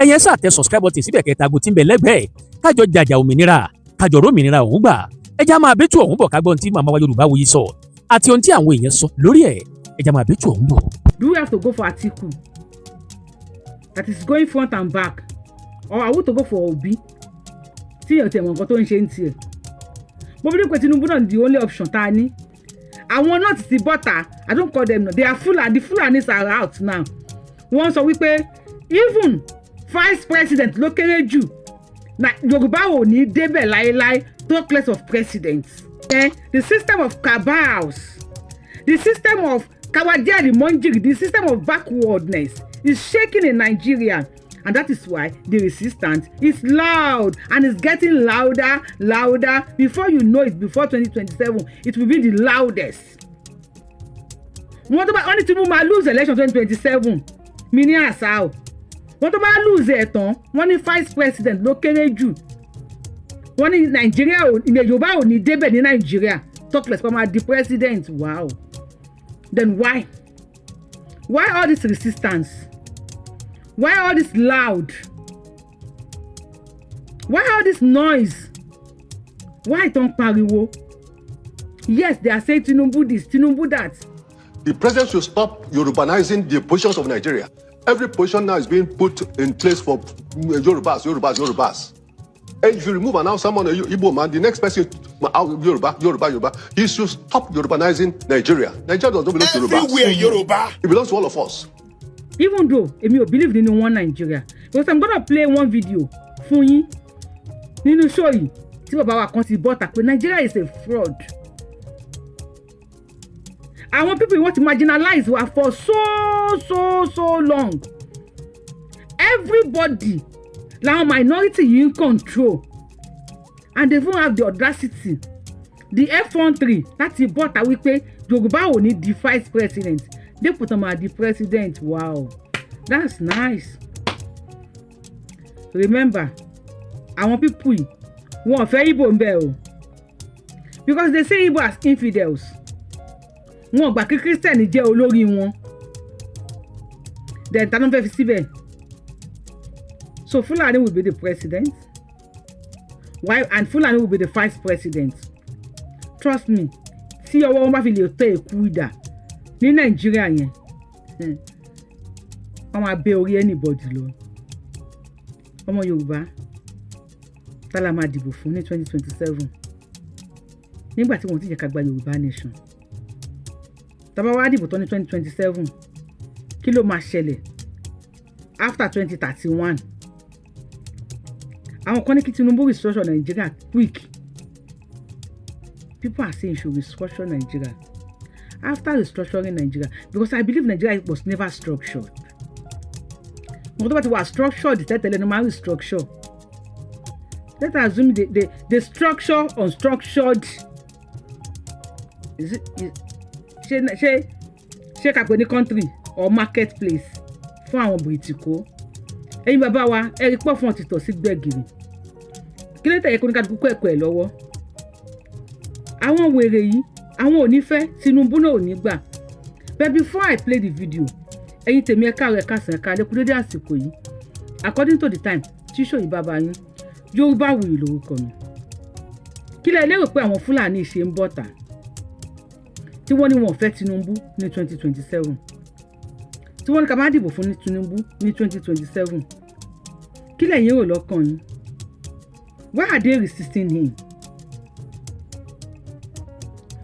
Ẹ̀yẹn sáà tẹ subscribe button síbẹ̀, kẹta aago tí ń bẹ lẹ́gbẹ̀ẹ́, kájọ jàjà òmìnira, kájọ rómìnira ọ̀hún gbà. Ẹjá máa bẹ́tù ọ̀hún bọ̀, kágbọ́n tí màmá wa Yorùbá Wuyi sọ àti ohun tí àwọn èèyàn sọ lórí ẹ̀. Ẹjá máa bẹ́tù ọ̀hún bọ̀. Do we have to go for Atiku that is going front and back, or are we to go for Obi tí èèyàn tiẹ̀ mọ̀ nǹkan tó ń ṣe ń tiẹ̀? Mo bí pé Tinubu náà the only option tá a ní. Àwọn náà ti bọ́ta. I don't call them no, they are Fulani. The Fulanis are out now. Wọ́n sọ wípé even vice president ló kéré jù na Yorùbá ò ní débẹ̀ láéláé, talk less of president. The system of cabals, the system of kawajeri monjiri, the system of backwardness is shaking in Nigeria, and that is why the resistance is loud and is getting louder, louder. Before you know it, before 2027, it will be the loudest. Wọ́n tó bá wọ́n ní Tinubu máa lose election 2027 mi ní àṣà o. Wọ́n tó bá lose ẹ̀ tán, wọ́n ní vice president ló kéré jù, wọ́n ní Nàìjíríà ò, ilẹ̀ Yorùbá ò ní débẹ̀ ní Nàìjíríà, talk less kó máa di president. Wow, then why all this resistance? Why all this loud? Why all this noise? Why tó ń pariwo? Yes, they are saying Tinubu this, Tinubu that. The president should stop Yorubanizing the positions of Nigeria. Every position now is being put in place for Yorubas, Yorubas, Yorubas. And if you remove and now someone, Igbo man, the next person, Yoruba, Yoruba, Yoruba, he should stop Yorubanizing Nigeria. Nigeria does not belong to Yorubas. Everywhere Yoruba. It belongs to all of us. Even though èmi ò believe nínú one Nigeria, because I'm gonna play one video fún yín nínú show yìí tí bàbá wa kan ti bọ́ta pé Nigeria is a fraud. Àwọn people wọ́n ti marginalize wa for so so so long. Everybody làwọn minority yìí ń control, and they even have the audacity, the effrontery láti bọ́ta wípé Yorùbá ò ní di vice president dípò tó máa di president. Wow, that's nice. Remember, àwọn people yìí, wọn ò fẹ́ Igbo ń bẹ̀ o, because they say Igbo as infidels. Wọn ò gbà kí Christian jẹ́ olórí wọn. Then ta ló ń fẹ́ fi síbẹ̀? So Fulani will be the president, why, and Fulani will be the vice president. Trust me, tí ọwọ́ wọn bá fi lè tẹ èkú idà ní Nàìjíríà yẹn, wọ́n máa bẹ́ orí anybody lọ. Ọmọ Yorùbá, tá la máa dìbò fún ní 2027, nígbà tí wọ́n ti jẹ́ ká gba Yorùbá nation? Tá bá wá dìbò tán ní 2027, kí ló máa ṣẹlẹ̀ after 2031? Àwọn kan ní kí Tinubu restructure Nigeria quick. People are saying he should restructure Nigeria. After restructuring Nigeria, because I believe Nigeria was never structured. Nǹkan tó bá ti wà structured tẹ́tẹ̀lẹ́ ni máa ń restructure. Let us assume the structure unstructured is it is ṣé ká pè ní country or market place fún àwọn Bìrìtìkó? Ẹ̀yin bàbá wa, ẹ rí pọ̀ fún ọ̀tìtọ̀ sí gbẹ̀gìrì. Kí ló tẹ̀yẹ kó ní kálukú kọ́ ẹ̀kọ́ ẹ̀ lọ́wọ́? Àwọn wèrè yìí, àwọn ò ní fẹ́ Tinubu náà ò ní gbà. But before I play the video, ẹ̀yin tèmi, ẹ káàárọ̀, ẹ káàsán, ẹ káalẹ́, kú dédé àsìkò yìí according to the time tí show yìí bàbá yín. Yorùbáwùyí lórúkọ mi. Kí lẹ lérò pé àwọn Fúlàní ṣe ń bọ̀tà tí wọ́n ní wọn ò fẹ́ Tinubu ní 2027, tí wọ́n ní ká má dìbò fún ní Tinubu ní 2027? Kí lẹ̀yin rò lọ́kàn yín? Why are they resisting him?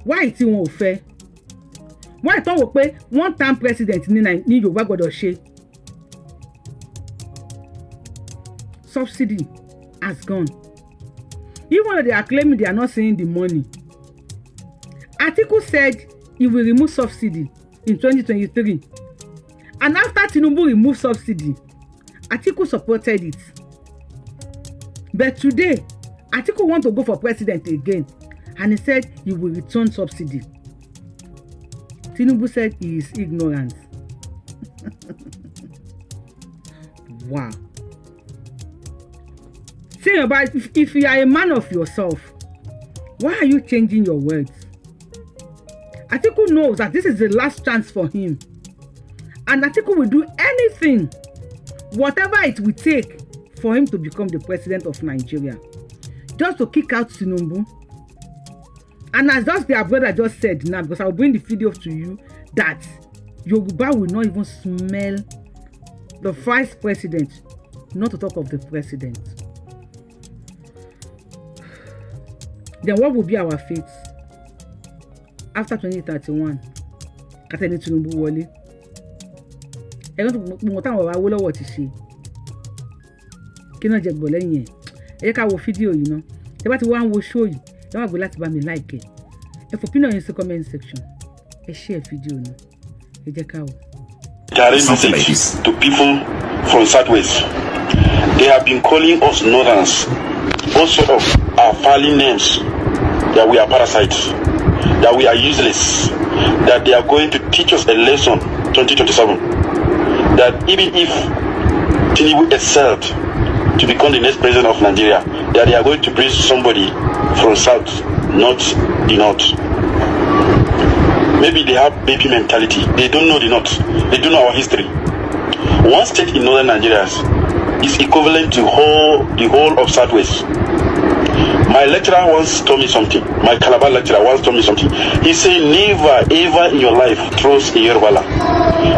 Why tí wọn ò fẹ́? Wọ́n ìtàn wò pé one term president ní Yorùbá gbọ́dọ̀ ṣe. Subsidy has gone. Even though they are claiming they are not seeing the money. Atiku said he will remove subsidy in 2023. And after Tinubu removed subsidy, Atiku supported it. But today, Atiku want to go for president again. And he said he will return subsidy. Tinubu said he is ignorant. Wow. Say about if you are a man of yourself, why are you changing your words? Atiku knows that this is the last chance for him. And Atiku will do anything, whatever it will take, for him to become the president of Nigeria. Just to kick out Tinubu. And as just their brother just said now, because I will bring the video to you, that Yoruba will not even smell the vice president, not to talk of the president. Then what will be our fate after 2031? Kátẹ́ni Tinubu wọlé. Ẹ̀rọ tó gbogbo táwọn bàbá Awólọ́wọ̀ ti ṣe. Kí náà jẹ gbọ̀ lẹ́yìn ẹ̀. Ẹ jẹ́ ká wo fídíò yìí ná. Ẹ bá ti wá ń wo show yìí, ẹ má gbé láti bá mi like ẹ. Ẹ fò opinion yín sí comment section. Ẹ share fídíò náà. Ẹ jẹ́ ká wò. Direct message to people from Southwest. They have been calling us Northerners all sort of our falling names, that we are parasites, that we are useless, that they are going to teach us a lesson 2027, that even if Tinubu excelled to become the next president of Nigeria, that they are going to bring somebody from South, not the North. Maybe they have baby mentality. They don't know the North. They don't know our history. One state in northern Nigeria is equivalent to the whole of Southwest. My lecturer once told me something. My Calabar lecturer once told me something. He said, never ever in your life trust a Yoruba man.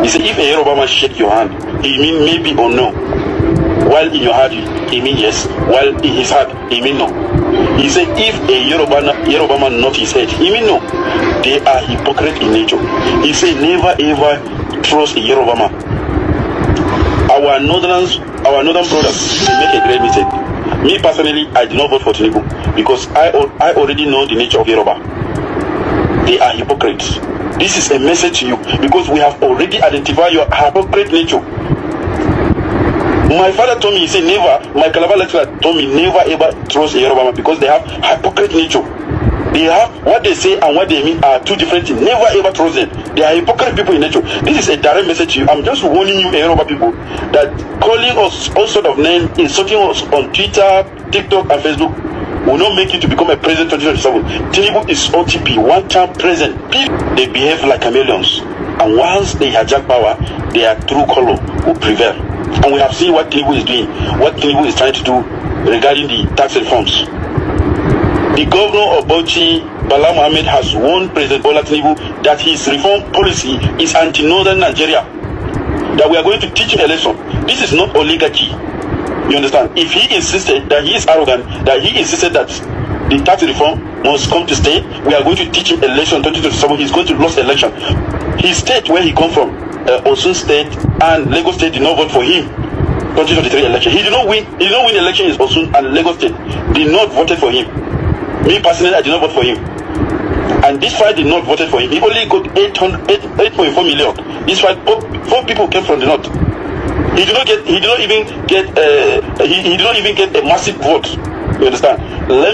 He said, if a Yoruba man shake your hand, he mean maybe or no. While in your heart, he mean yes. While in his heart, he mean no. He said, if a Yoruba man not his head, he mean no. They are hypocrite in nature. He said, never ever trust a Yoruba man. Our northern brothers, they make a great mistake. Me personally, I did not vote for Tinubu because I already know the nature of Yoruba. They are hypocrites. This is a message to you because we have already identified your hypocrite nature. My father told me, he said never, my Calabar lecturer told me never ever trust a Yoruba man because they have hypocrite nature. They have what they say and what they mean are two different things. Never ever trust them. They are hypocrite people in nature. This is a direct message to you. I'm just warning you, Yoruba people, that calling us all sort of names, insulting us on Twitter, TikTok, and Facebook will not make you to become a president 2027. Tinubu is OTP, one-term president. They behave like chameleons. And once they hijack power, their true color will prevail. And we have seen what Tinubu is doing, what Tinubu is trying to do regarding the tax reforms. The governor of Bauchi, Bala Mohammed, has warned President Bola Tinubu that his reform policy is anti-northern Nigeria, that we are going to teach him a lesson. This is not oligarchy. You understand? If he insisted that he is arrogant, that he insisted that the tax reform must come to stay, we are going to teach him a lesson. 2027, he's going to lose election. His state where he come from, Osun State and Lagos State, did not vote for him. 2023 election. He did not win. He did not win election in Osun and Lagos State. Did not voted for him. Me personally, I did not vote for him. And this fight did not voted for him. He only got 8.4 million. This fight, four people came from the north. He did not get. He did not even get. He did not even get a massive vote. You understand? Let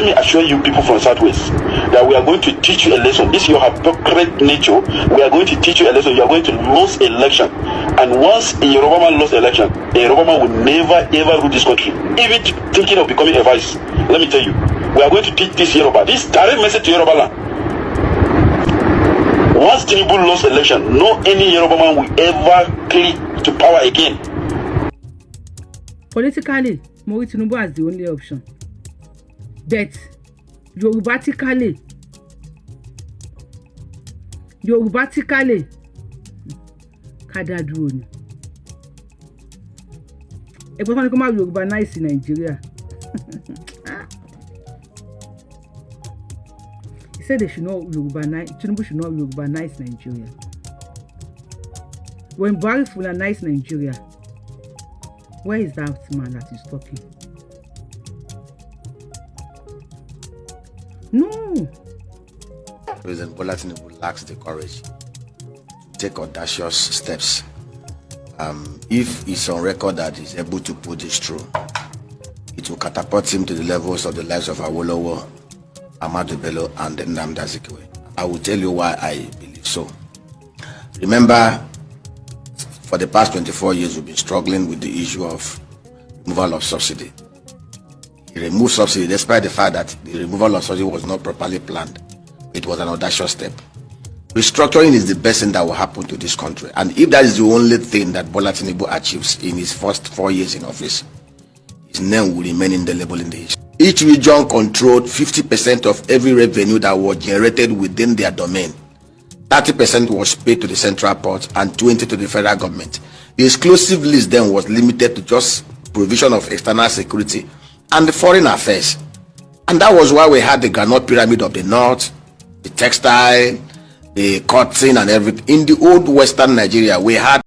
me assure you, people from Southwest, that we are going to teach you a lesson. This is your hypocrite nature. We are going to teach you a lesson. You are going to lose election. And once a Yoruba man lost election, a Yoruba man will never ever rule this country. Even thinking of becoming a vice. Let me tell you, we are going to teach this Yoruba. This direct message to Yoruba land. Once Tinubu lost election, no any Yoruba man will ever click to power again. Politically, mo rí Tinubu as the only option. But Yorubatically, ká dá dúró ni. Ẹgbẹ́ kan ní kó má Yorùbá náìsì Nàìjíríà. Say they should not Yorubanize, Tinubu should not Yorubanize Nigeria. When Buhari Fulanized Nigeria, where is that man that is talking? No. President Bola Tinubu lacks the courage to take audacious steps. If it's on record that he's able to put this through, it will catapult him to the levels of the likes of Awolowo, Ahmadu Bello, and Nnamdi Azikiwe. I will tell you why I believe so. Remember, for the past 24 years, we've been struggling with the issue of removal of subsidy. He removed subsidy despite the fact that the removal of subsidy was not properly planned. It was an audacious step. Restructuring is the best thing that will happen to this country. And if that is the only thing that Bola Tinubu achieves in his first 4 years in office, his name will remain indelible in the history. Each region controlled 50% of every revenue that was generated within their domain. 30% was paid to the central port and 20 to the federal government. The exclusive list then was limited to just provision of external security and the foreign affairs. And that was why we had the groundnut pyramid of the north, the textile, the cotton and everything. In the old Western Nigeria, we had